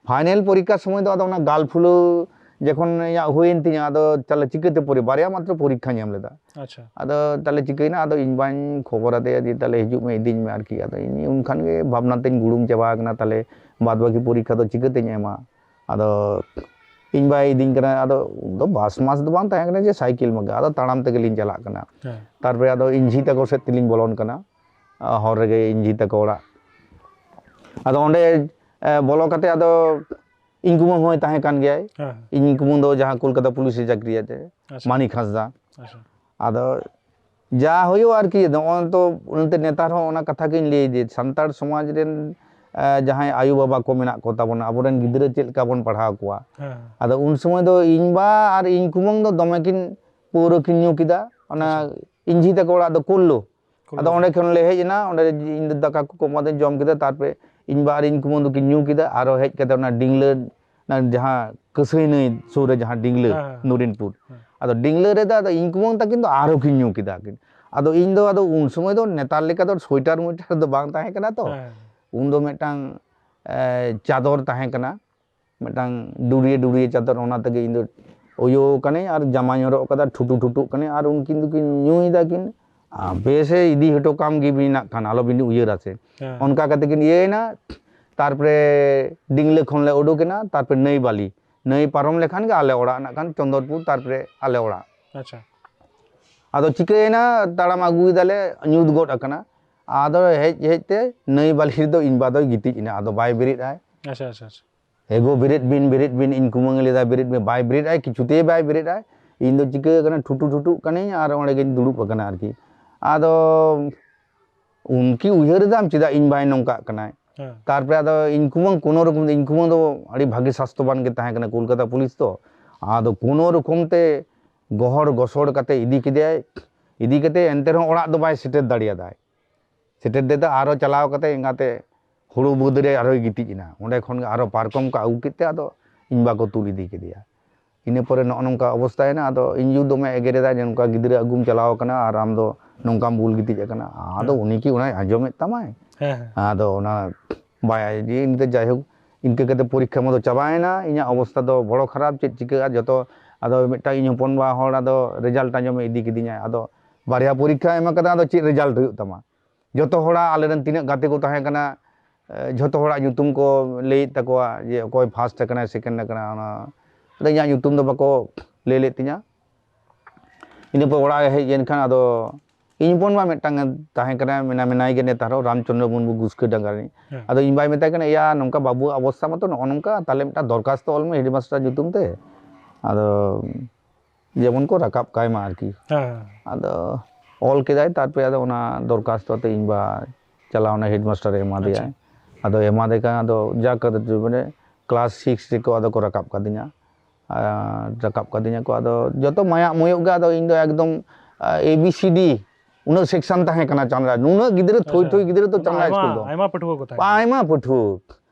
ᱯᱷᱟᱭᱱᱮᱞ ᱯᱚᱨᱤᱠᱠᱷᱟ ᱥᱚᱢᱚᱭ ᱫᱚ ᱟᱫᱚ ᱚᱱᱟ ᱜᱟᱞ ᱯᱷᱩᱞᱟᱹ ᱡᱚᱠᱷᱚᱱ ᱤᱧᱟᱹᱜ ᱦᱩᱭᱮᱱ ᱛᱤᱧᱟ, ᱟᱫᱚ ᱛᱟᱦᱞᱮ ᱪᱤᱠᱟᱹᱛᱮ ᱯᱚᱨᱤ-, ᱵᱟᱨᱭᱟ ᱢᱟᱛᱨᱚ ᱯᱚᱨᱤᱠᱠᱷᱟᱧ ᱮᱢ ᱞᱮᱫᱟ᱾ ᱟᱪᱪᱷᱟ᱾ ᱟᱫᱚ ᱛᱟᱦᱞᱮ ᱪᱤᱠᱟᱹᱭᱮᱱᱟ, ᱟᱫᱚ ᱤᱧ ᱵᱟᱧ ᱠᱷᱚᱵᱚᱨ ᱟᱫᱮᱭᱟ ᱡᱮ, "ᱛᱟᱦᱞᱮ ᱦᱤᱡᱩᱜ ᱢᱮ, ᱤᱫᱤᱧ ᱢᱮ" ᱟᱨᱠᱤ᱾ ᱟᱫᱚ ᱤᱧ ᱩᱱ ᱠᱷᱟᱱ ᱜᱮ ᱵᱷᱟᱵᱽᱱᱟ ᱛᱮᱧ ᱜᱩᱲᱩᱢ ᱪᱟᱵᱟ ᱟᱠᱟᱱᱟ, ᱛᱟᱦᱞᱮ ᱵᱟᱫ ᱵᱟᱹᱠᱤ ᱯᱚᱨᱤᱠᱠᱷᱟ ᱫᱚ ᱪᱤᱠᱟᱹᱛᱮᱧ ᱮᱢᱟ? ᱟᱫᱚ ᱤᱧ ᱵᱟᱭ ᱤᱫᱤᱧ ᱠᱟᱱᱟ᱾ ᱟᱫᱚ ᱩᱱ ᱫᱚ ᱵᱟᱥ ᱢᱟᱥ ᱫᱚ ᱵᱟᱝ ᱛᱟᱦᱮᱸ ᱠᱟᱱᱟ ᱡᱮ ᱥᱟᱭᱠᱮᱞ ᱢᱟᱜᱟ, ᱟᱫᱚ ᱛᱟᱲᱟᱢ ᱛᱮᱜᱮᱞᱤᱧ ᱪᱟᱞᱟᱜ ᱠᱟᱱᱟ᱾ ᱦᱮᱸ᱾ ᱛᱟᱨᱯᱚᱨᱮ ᱟᱫᱚ ᱤᱧ ᱡᱷᱤ ᱛᱟᱠᱚ ᱥᱮᱫ ᱛᱮᱞᱤᱧ ᱵᱚᱞᱚᱱ ᱠᱟᱱᱟ, ᱟ, ᱦᱚᱨ ᱨᱮᱜᱮ ᱤᱧ ᱡᱷᱤ ᱛᱟᱠᱚ ᱚᱲᱟᱜ᱾ ᱟᱫᱚ ᱚᱸᱰᱮ, ᱮ, ᱵᱚᱞᱚ ᱠᱟᱛᱮ ᱟᱫᱚ ᱤᱧ ᱠᱩᱢᱟᱹᱝ ᱦᱚᱸᱭ ᱛᱟᱦᱮᱸ ᱠᱟᱱ ᱜᱮᱭᱟᱭ᱾ ᱦᱮᱸ᱾ ᱤᱧ ᱠᱩᱢᱟᱹᱝ ᱫᱚ ᱡᱟᱦᱟᱸ ᱠᱳᱞᱠᱟᱛᱟ ᱯᱩᱞᱤᱥ ᱮ ᱪᱟᱹᱠᱨᱤᱭᱟ ᱡᱮ, ᱟᱪᱪᱷᱟ᱾ ᱢᱟᱱᱤᱠ ᱦᱟᱸᱥᱫᱟ᱾ ᱟᱪᱪᱷᱟ᱾ ᱟᱫᱚ ᱡᱟ ᱦᱩᱭᱩᱜᱼᱟ ᱟᱨᱠᱤ, ᱱᱚᱜᱼᱚᱭ ᱛᱚ ᱮᱱᱛᱮ ᱱᱮᱛᱟᱨ ᱦᱚᱸ ᱚᱱᱟ ᱠᱟᱛᱷᱟ ᱜᱤᱧ ᱞᱟᱹᱭ ᱡᱮ ᱥᱟᱱᱛᱟᱲ ᱥᱚᱢᱟᱡᱽ ᱨᱮᱱ, ᱮ, ᱡᱟᱦᱟᱸᱭ ᱟᱭᱳ ᱵᱟᱵᱟ ᱠᱚ ᱢᱮᱱᱟᱜ ᱠᱚ ᱛᱟᱵᱚᱱᱟ, ᱟᱵᱚᱨᱮᱱ ᱜᱤᱫᱽᱨᱟᱹ ᱪᱮᱫ ᱞᱮᱠᱟ ᱵᱚᱱ ᱯᱟᱲᱦᱟᱣ ᱠᱚᱣᱟ᱾ ᱦᱮᱸ᱾ ᱟᱫᱚ ᱩᱱ ᱥᱚᱢᱚᱭ ᱫᱚ ᱤᱧ ᱵᱟ ᱟᱨ ᱤᱧ ᱠᱩᱢᱟᱹᱝ ᱫᱚ ᱫᱚᱢᱮ ᱠᱤᱱ ᱯᱟᱹᱣᱨᱟᱹ ᱠᱤᱱ ᱧᱩ ᱠᱮᱫᱟ, ᱚᱱᱟ ᱟᱪᱪᱷᱟ᱾ ᱤᱧ ᱡᱷᱤ ᱛᱟᱠᱚ ᱚᱲᱟᱜ ᱫᱚ ᱠᱩᱞᱞᱩ᱾ ᱠᱩᱞᱞᱩ᱾ ᱟᱫᱚ ᱚᱸᱰᱮ ᱠᱷᱚᱱ ᱞᱮ ᱦᱮᱡ ᱮᱱᱟ, ᱚᱸᱰᱮ ᱤᱧ ᱫᱚ ᱫᱟᱠᱟ ᱠᱚ ᱮᱢᱟᱫᱤᱧ, ᱡᱚᱢ ᱠᱮᱫᱟ, ᱛᱟᱨᱯᱚᱨᱮ ᱤᱧ ᱵᱟ ᱟᱨ ᱤᱧ ᱠᱩᱢᱟᱹᱝ ᱫᱚᱠᱤᱱ ᱧᱩ ᱠᱮᱫᱟ, ᱟᱨᱚ ᱦᱮᱡ ᱠᱟᱛᱮ ᱚᱱᱟ ᱰᱤᱝᱞᱟᱹ, ᱚᱱᱟ ᱡᱟᱦᱟᱸ ᱠᱟᱹᱥᱟᱹᱭ ᱱᱟᱹᱭ ᱥᱩᱨ ᱨᱮ ᱡᱟᱦᱟᱸ ᱰᱤᱝᱞᱟᱹ, ᱦᱮᱸ, ᱦᱮᱸ᱾ ᱱᱩᱨᱤᱱᱯᱩᱨ᱾ ᱦᱮᱸ᱾ ᱟᱫᱚ ᱰᱤᱝᱞᱟᱹ ᱨᱮᱫᱚ ᱟᱫᱚ ᱤᱧ ᱠᱩᱢᱟᱹᱝ ᱛᱟᱹᱠᱤᱱ ᱫᱚ ᱟᱨᱦᱚᱸ ᱠᱤᱱ ᱧᱩ ᱠᱮᱫᱟ ᱠᱤᱱ᱾ ᱟᱫᱚ ᱤᱧ ᱫᱚ ᱟᱫᱚ ᱩᱱ ᱥᱚᱢᱚᱭ ᱫᱚ ᱱᱮᱛᱟᱨ ᱞᱮᱠᱟ ᱫᱚ ᱥᱳᱭᱮᱴᱟᱨ ᱢᱳᱭᱮᱴᱟᱨ ᱫᱚ ᱵᱟᱝ ᱛᱟᱦᱮᱸ ᱠᱟᱱᱟ ᱛᱚ᱾ ᱦᱮᱸ᱾ ᱩᱱ ᱫᱚ ᱢᱤᱫᱴᱟᱝ, ᱮ, ᱪᱟᱫᱚᱨ ᱛᱟᱦᱮᱸ ᱠᱟᱱᱟ᱾ ᱢᱤᱫᱴᱟᱝ ᱰᱩᱲᱤᱭᱟᱹ ᱰᱩᱲᱤᱭᱟᱹ ᱪᱟᱫᱚᱨ, ᱚᱱᱟ ᱛᱮᱜᱮ ᱤᱧ ᱫᱚ ᱚᱭᱳ ᱠᱟᱹᱱᱟᱹᱧ ᱟᱨ ᱡᱟᱢᱟᱧ ᱦᱚᱨᱚᱜ ᱠᱟᱫᱟ, ᱴᱷᱩᱴᱩ ᱴᱷᱩᱴᱩᱜ ᱠᱟᱹᱱᱟᱹᱧ ᱟᱨ ᱩᱱᱠᱤᱱ ᱫᱚᱠᱤᱱ ᱧᱩᱭᱮᱫᱟ ᱠᱤᱱ᱾ ᱟᱨ ᱵᱮᱥᱮ ᱤᱫᱤ ᱦᱚᱴᱚ ᱠᱟᱢ ᱜᱮ ᱢᱮᱱᱟᱜ ᱠᱷᱟᱱ, ᱟᱞᱚᱵᱤᱱ ᱩᱭᱦᱟᱹᱨᱟ ᱥᱮ᱾ ᱦᱮᱸ᱾ ᱚᱱᱠᱟ ᱠᱟᱛᱮ ᱠᱤᱱ ᱤᱭᱟᱹᱭᱮᱱᱟ, ᱛᱟᱨᱯᱚᱨᱮ ᱰᱤᱝᱞᱟᱹ ᱠᱷᱚᱱ ᱞᱮ ᱩᱰᱩᱠᱮᱱᱟ, ᱛᱟᱨᱯᱚᱨᱮ ᱱᱟᱹᱭ ᱵᱟᱹᱞᱤ, ᱱᱟᱹᱭ ᱯᱟᱨᱚᱢ ᱞᱮᱠᱷᱟᱱ ᱜᱮ ᱟᱞᱮ ᱚᱲᱟᱜ ᱱᱟᱜ ᱠᱷᱟᱱ ᱪᱚᱱᱫᱚᱨᱯᱩᱨ, ᱛᱟᱨᱯᱚᱨᱮ ᱟᱞᱮ ᱚᱲᱟᱜ᱾ ᱟᱪᱪᱷᱟ᱾ ᱟᱫᱚ ᱪᱤᱠᱟᱹᱭᱮᱱᱟ, ᱛᱟᱲᱟᱢ ᱟᱹᱜᱩᱭᱮᱫᱟᱞᱮ, ᱧᱩᱛ ᱜᱚᱫ ᱟᱠᱟᱱᱟ᱾ ᱟᱫᱚ ᱦᱮᱡ ᱦᱮᱡ ᱛᱮ ᱱᱟᱹᱭ ᱵᱟᱹᱞᱤ ᱨᱮᱫᱚ ᱤᱧ ᱵᱟ ᱫᱚᱭ ᱜᱤᱛᱤᱡ ᱮᱱᱟ, ᱟᱫᱚ ᱵᱟᱭ ᱵᱮᱨᱮᱫ ᱟᱭ᱾ ᱟᱪᱪᱷᱟ, ᱟᱪᱪᱷᱟ, ᱟᱪᱪᱷᱟ᱾ ᱮᱜᱳ, ᱵᱮᱨᱮᱫ ᱵᱤᱱ, ᱵᱮᱨᱮᱫ ᱵᱤᱱ, ᱤᱧ ᱠᱩᱢᱟᱹᱝ ᱮ ᱞᱟᱹᱭᱫᱟ, "ᱵᱮᱨᱮᱫ ᱢᱮ", ᱵᱟᱭ ᱵᱮᱨᱮᱫ ᱟᱭ, ᱠᱤᱪᱷᱩᱛᱮ ᱵᱟᱭ ᱵᱮᱨᱮᱫ ᱟᱭ᱾ ᱤᱧ ᱫᱚ ᱪᱤᱠᱟᱹ ᱟᱠᱟᱱᱟ, ᱴᱷᱩᱴᱩ ᱴᱷᱩᱴᱩᱜ ᱠᱟᱹᱱᱟᱹᱧ ᱟᱨ ᱚᱸᱰᱮ ᱜᱤᱧ ᱫᱩᱲᱩᱵ ᱟᱠᱟᱱᱟ ᱟᱨᱠᱤ᱾ ᱟᱫᱚ ᱩᱱᱠᱤ ᱩᱭᱦᱟᱹᱨ ᱮᱫᱟᱢ ᱪᱮᱫᱟᱜ ᱤᱧ ᱵᱟᱭ ᱱᱚᱝᱠᱟᱜ ᱠᱟᱱᱟᱭ? ᱦᱮᱸ᱾ ᱛᱟᱨᱯᱚᱨᱮ ᱟᱫᱚ ᱤᱧ ᱠᱩᱢᱟᱹᱝ ᱠᱳᱱᱳ ᱨᱚᱠᱚᱢ ᱛᱮ, ᱤᱧ ᱠᱩᱢᱟᱹᱝ ᱫᱚ ᱟᱹᱰᱤ ᱵᱷᱟᱹᱜᱤ ᱥᱟᱥᱛᱷᱚᱵᱟᱱ ᱜᱮ ᱛᱟᱦᱮᱸ ᱠᱟᱱᱟ ᱠᱳᱞᱠᱟᱛᱟ ᱯᱩᱞᱤᱥ ᱛᱚ, ᱟᱫᱚ ᱠᱳᱱᱳ ᱨᱚᱠᱚᱢ ᱛᱮ ᱜᱚᱦᱚᱲ ᱜᱚᱥᱚᱲ ᱠᱟᱛᱮ ᱤᱫᱤ ᱠᱮᱫᱮᱭᱟᱭ, ᱤᱫᱤ ᱠᱟᱛᱮ ᱮᱱᱛᱮ ᱨᱮᱦᱚᱸ ᱚᱲᱟᱜ ᱫᱚ ᱵᱟᱭ ᱥᱮᱴᱮᱨ ᱫᱟᱲᱮᱭᱟᱫᱟᱭ᱾ ᱥᱮᱴᱮᱨ ᱫᱮᱫᱟ, ᱟᱨᱚ ᱪᱟᱞᱟᱣ ᱠᱟᱛᱮ ᱮᱸᱜᱟᱛᱮ ᱦᱩᱲᱩ ᱵᱟᱹᱫᱽ ᱨᱮ ᱟᱨᱚᱭ ᱜᱤᱛᱤᱡ ᱮᱱᱟ᱾ ᱚᱸᱰᱮ ᱠᱷᱚᱱ ᱜᱮ ᱟᱨᱚ ᱯᱟᱨᱠᱚᱢ ᱠᱚ ᱟᱹᱜᱩ ᱠᱮᱫ ᱛᱮ ᱟᱫᱚ ᱤᱧ ᱵᱟ ᱠᱚ ᱛᱩᱞ ᱤᱫᱤ ᱠᱮᱫᱮᱭᱟ᱾ ᱤᱱᱟᱹ ᱯᱚᱨᱮ ᱱᱚᱜᱼᱚ ᱱᱚᱝᱠᱟ ᱚᱵᱚᱥᱛᱟᱭᱮᱱᱟ᱾ ᱟᱫᱚ ᱤᱧ ᱭᱩ ᱫᱚᱢᱮ ᱮᱜᱮᱨᱮᱫᱟᱭ ᱡᱮ, "ᱱᱚᱝᱠᱟ ᱜᱤᱫᱽᱨᱟᱹ ᱟᱹᱜᱩᱢ ᱪᱟᱞᱟᱣ ᱟᱠᱟᱱᱟ ᱟᱨ ᱟᱢ ᱫᱚ ᱱᱚᱝᱠᱟᱢ ᱵᱩᱞ ᱜᱤᱛᱤᱡ ᱟᱠᱟᱱᱟ᱾ ᱟᱫᱚ ᱦᱮᱸ᱾ ᱩᱱᱤ ᱠᱤ ᱚᱱᱟᱭ ᱟᱸᱡᱚᱢᱮᱫ ᱛᱟᱢᱟᱭ? ᱦᱮᱸ ᱦᱮᱸ᱾ ᱟᱫᱚ ᱚᱱᱟ ᱵᱟᱭ ᱡᱮ ᱤᱱᱠᱟᱹ, ᱡᱟᱭᱦᱳᱠ, ᱤᱱᱠᱟᱹ ᱠᱟᱛᱮ ᱯᱚᱨᱤᱠᱠᱷᱟ ᱢᱚᱛᱚ ᱪᱟᱵᱟᱭᱮᱱᱟ, ᱤᱧᱟᱹᱜ ᱚᱵᱚᱥᱛᱷᱟ ᱫᱚ ᱵᱚᱲᱚ ᱠᱷᱟᱨᱟᱯ, ᱪᱮᱫ ᱪᱤᱠᱟᱹᱜᱼᱟ ᱡᱚᱛᱚ᱾ ᱟᱫᱚ ᱢᱤᱫᱴᱟᱝ ᱤᱧ ᱦᱚᱯᱚᱱ ᱵᱟ ᱦᱚᱲ ᱟᱫᱚ ᱨᱮᱡᱟᱞᱴ ᱟᱸᱡᱚᱢᱮ ᱤᱫᱤ ᱠᱤᱫᱤᱧᱟᱭ᱾ ᱟᱫᱚ ᱵᱟᱨᱭᱟ ᱯᱚᱨᱤᱠᱠᱷᱟ ᱮᱢ ᱠᱟᱫᱟ, ᱟᱫᱚ ᱪᱮᱫ ᱨᱮᱡᱟᱞᱴ ᱦᱩᱭᱩᱜ ᱛᱟᱢᱟ? ᱡᱚᱛᱚ ᱦᱚᱲᱟᱜ, ᱟᱞᱮᱨᱮᱱ ᱛᱤᱱᱟᱹᱜ ᱜᱟᱛᱮ ᱠᱚ ᱛᱟᱦᱮᱸ ᱠᱟᱱᱟ, ᱮ, ᱡᱷᱚᱛᱚ ᱦᱚᱲᱟᱜ ᱧᱩᱛᱩᱢ ᱠᱚ ᱞᱟᱹᱭᱮᱫ ᱛᱟᱠᱚᱣᱟ ᱡᱮ ᱚᱠᱚᱭ ᱯᱷᱟᱥᱴ ᱟᱠᱟᱱᱟᱭ, ᱥᱮᱠᱮᱱᱰ ᱟᱠᱟᱱᱟ᱾ ᱚᱱᱟ ᱟᱫᱚ ᱤᱧᱟᱹᱜ ᱧᱩᱛᱩᱢ ᱫᱚ ᱵᱟᱠᱚ ᱞᱟᱹᱭ ᱞᱮᱫ ᱛᱤᱧᱟᱹ᱾ ᱤᱱᱟᱹ ᱯᱚᱨ ᱚᱲᱟᱜ ᱮ ᱦᱮᱡ ᱮᱱ ᱠᱷᱟᱱ ᱟᱫᱚ ᱤᱧ ᱦᱚᱯᱚᱱ ᱢᱟ ᱢᱤᱫᱴᱟᱝ ᱮ ᱛᱟᱦᱮᱸ ᱠᱟᱱᱟ, ᱢᱮᱱᱟ-, ᱢᱮᱱᱟᱭ ᱜᱮ ᱱᱮᱛᱟᱨ ᱦᱚᱸ, ᱨᱟᱢᱪᱚᱸᱫᱽᱨᱚ ᱢᱩᱨᱢᱩ ᱜᱩᱥᱠᱟᱹ ᱰᱟᱸᱜᱟ ᱨᱤᱱᱤᱡ᱾ ᱦᱮᱸ᱾ ᱟᱫᱚ ᱤᱧ ᱵᱟᱭ ᱢᱮᱛᱟᱭ ᱠᱟᱱᱟ, "ᱮᱭᱟ, ᱱᱚᱝᱠᱟ ᱵᱟᱹᱵᱩᱣᱟᱜ ᱚᱵᱚᱥᱛᱷᱟ ᱢᱟᱛᱚ ᱱᱚᱜᱼᱚ ᱱᱚᱝᱠᱟ, ᱛᱟᱦᱞᱮ ᱢᱤᱫᱴᱟᱝ ᱫᱚᱨᱠᱷᱟᱥᱛᱚ ᱚᱞ ᱢᱮ ᱦᱮᱰᱢᱟᱥᱴᱟᱨ ᱧᱩᱛᱩᱢ ᱛᱮ, ᱟᱫᱚ ᱡᱮᱢᱚᱱ ᱠᱚ ᱨᱟᱠᱟᱵ ᱠᱟᱭ ᱢᱟ ᱟᱨᱠᱤ᱾" ᱦᱮᱸ ᱦᱮᱸ᱾ ᱟᱫᱚ ᱚᱞ ᱠᱮᱫᱟᱭ, ᱛᱟᱨᱯᱚᱨᱮ ᱟᱫᱚ ᱚᱱᱟ ᱫᱚᱨᱠᱷᱟᱥᱛᱚ ᱛᱮ ᱤᱧ ᱵᱟ ᱪᱟᱞᱟᱣ ᱮᱱᱟ, ᱦᱮᱰᱢᱟᱥᱴᱟᱨ ᱮ ᱮᱢᱟ ᱫᱮᱭᱟ᱾ ᱟᱪᱪᱷᱟ᱾ ᱟᱫᱚ ᱮᱢᱟ ᱫᱮ ᱠᱷᱟᱱ ᱟᱫᱚ ᱡᱟᱠ ᱟᱫᱚ ᱢᱟᱱᱮ ᱠᱞᱟᱥ ᱥᱤᱠᱥ ᱨᱮᱠᱚ ᱟᱫᱚ ᱠᱚ ᱨᱟᱠᱟᱵ ᱠᱟᱫᱤᱧᱟ᱾ ᱟᱨ ᱨᱟᱠᱟᱵ ᱠᱟᱫᱤᱧᱟ ᱠᱚ, ᱟᱫᱚ ᱡᱚᱛᱚ ᱢᱟᱭᱟᱜ ᱢᱚᱭᱚᱜ ᱜᱮ᱾ ᱟᱫᱚ ᱤᱧ ᱫᱚ ᱮᱠᱫᱚᱢ, ᱟ, A B C D ᱩᱱᱟᱹᱜ ᱥᱮᱠᱥᱚᱱ ᱛᱟᱦᱮᱸ ᱠᱟᱱᱟ ᱪᱟᱸᱫᱽᱲᱟ, ᱱᱩᱱᱟᱹᱜ ᱜᱤᱫᱽᱨᱟᱹ ᱛᱷᱳᱭ ᱟᱪᱪᱷᱟ᱾ ᱛᱷᱳᱭ ᱜᱤᱫᱽᱨᱟᱹ ᱫᱚ ᱢᱟᱱᱮ ᱪᱟᱸᱫᱽᱲᱟ ᱟᱭᱢᱟ, ᱥᱠᱩᱞ ᱫᱚ᱾ ᱟᱭᱢᱟ ᱯᱟᱹᱴᱷᱩᱣᱟᱹ ᱠᱚ ᱛᱟᱦᱮᱸ ᱠᱟᱱᱟ᱾ ᱟᱭᱢᱟ ᱯᱟᱹᱴᱷᱩᱣᱟᱹ᱾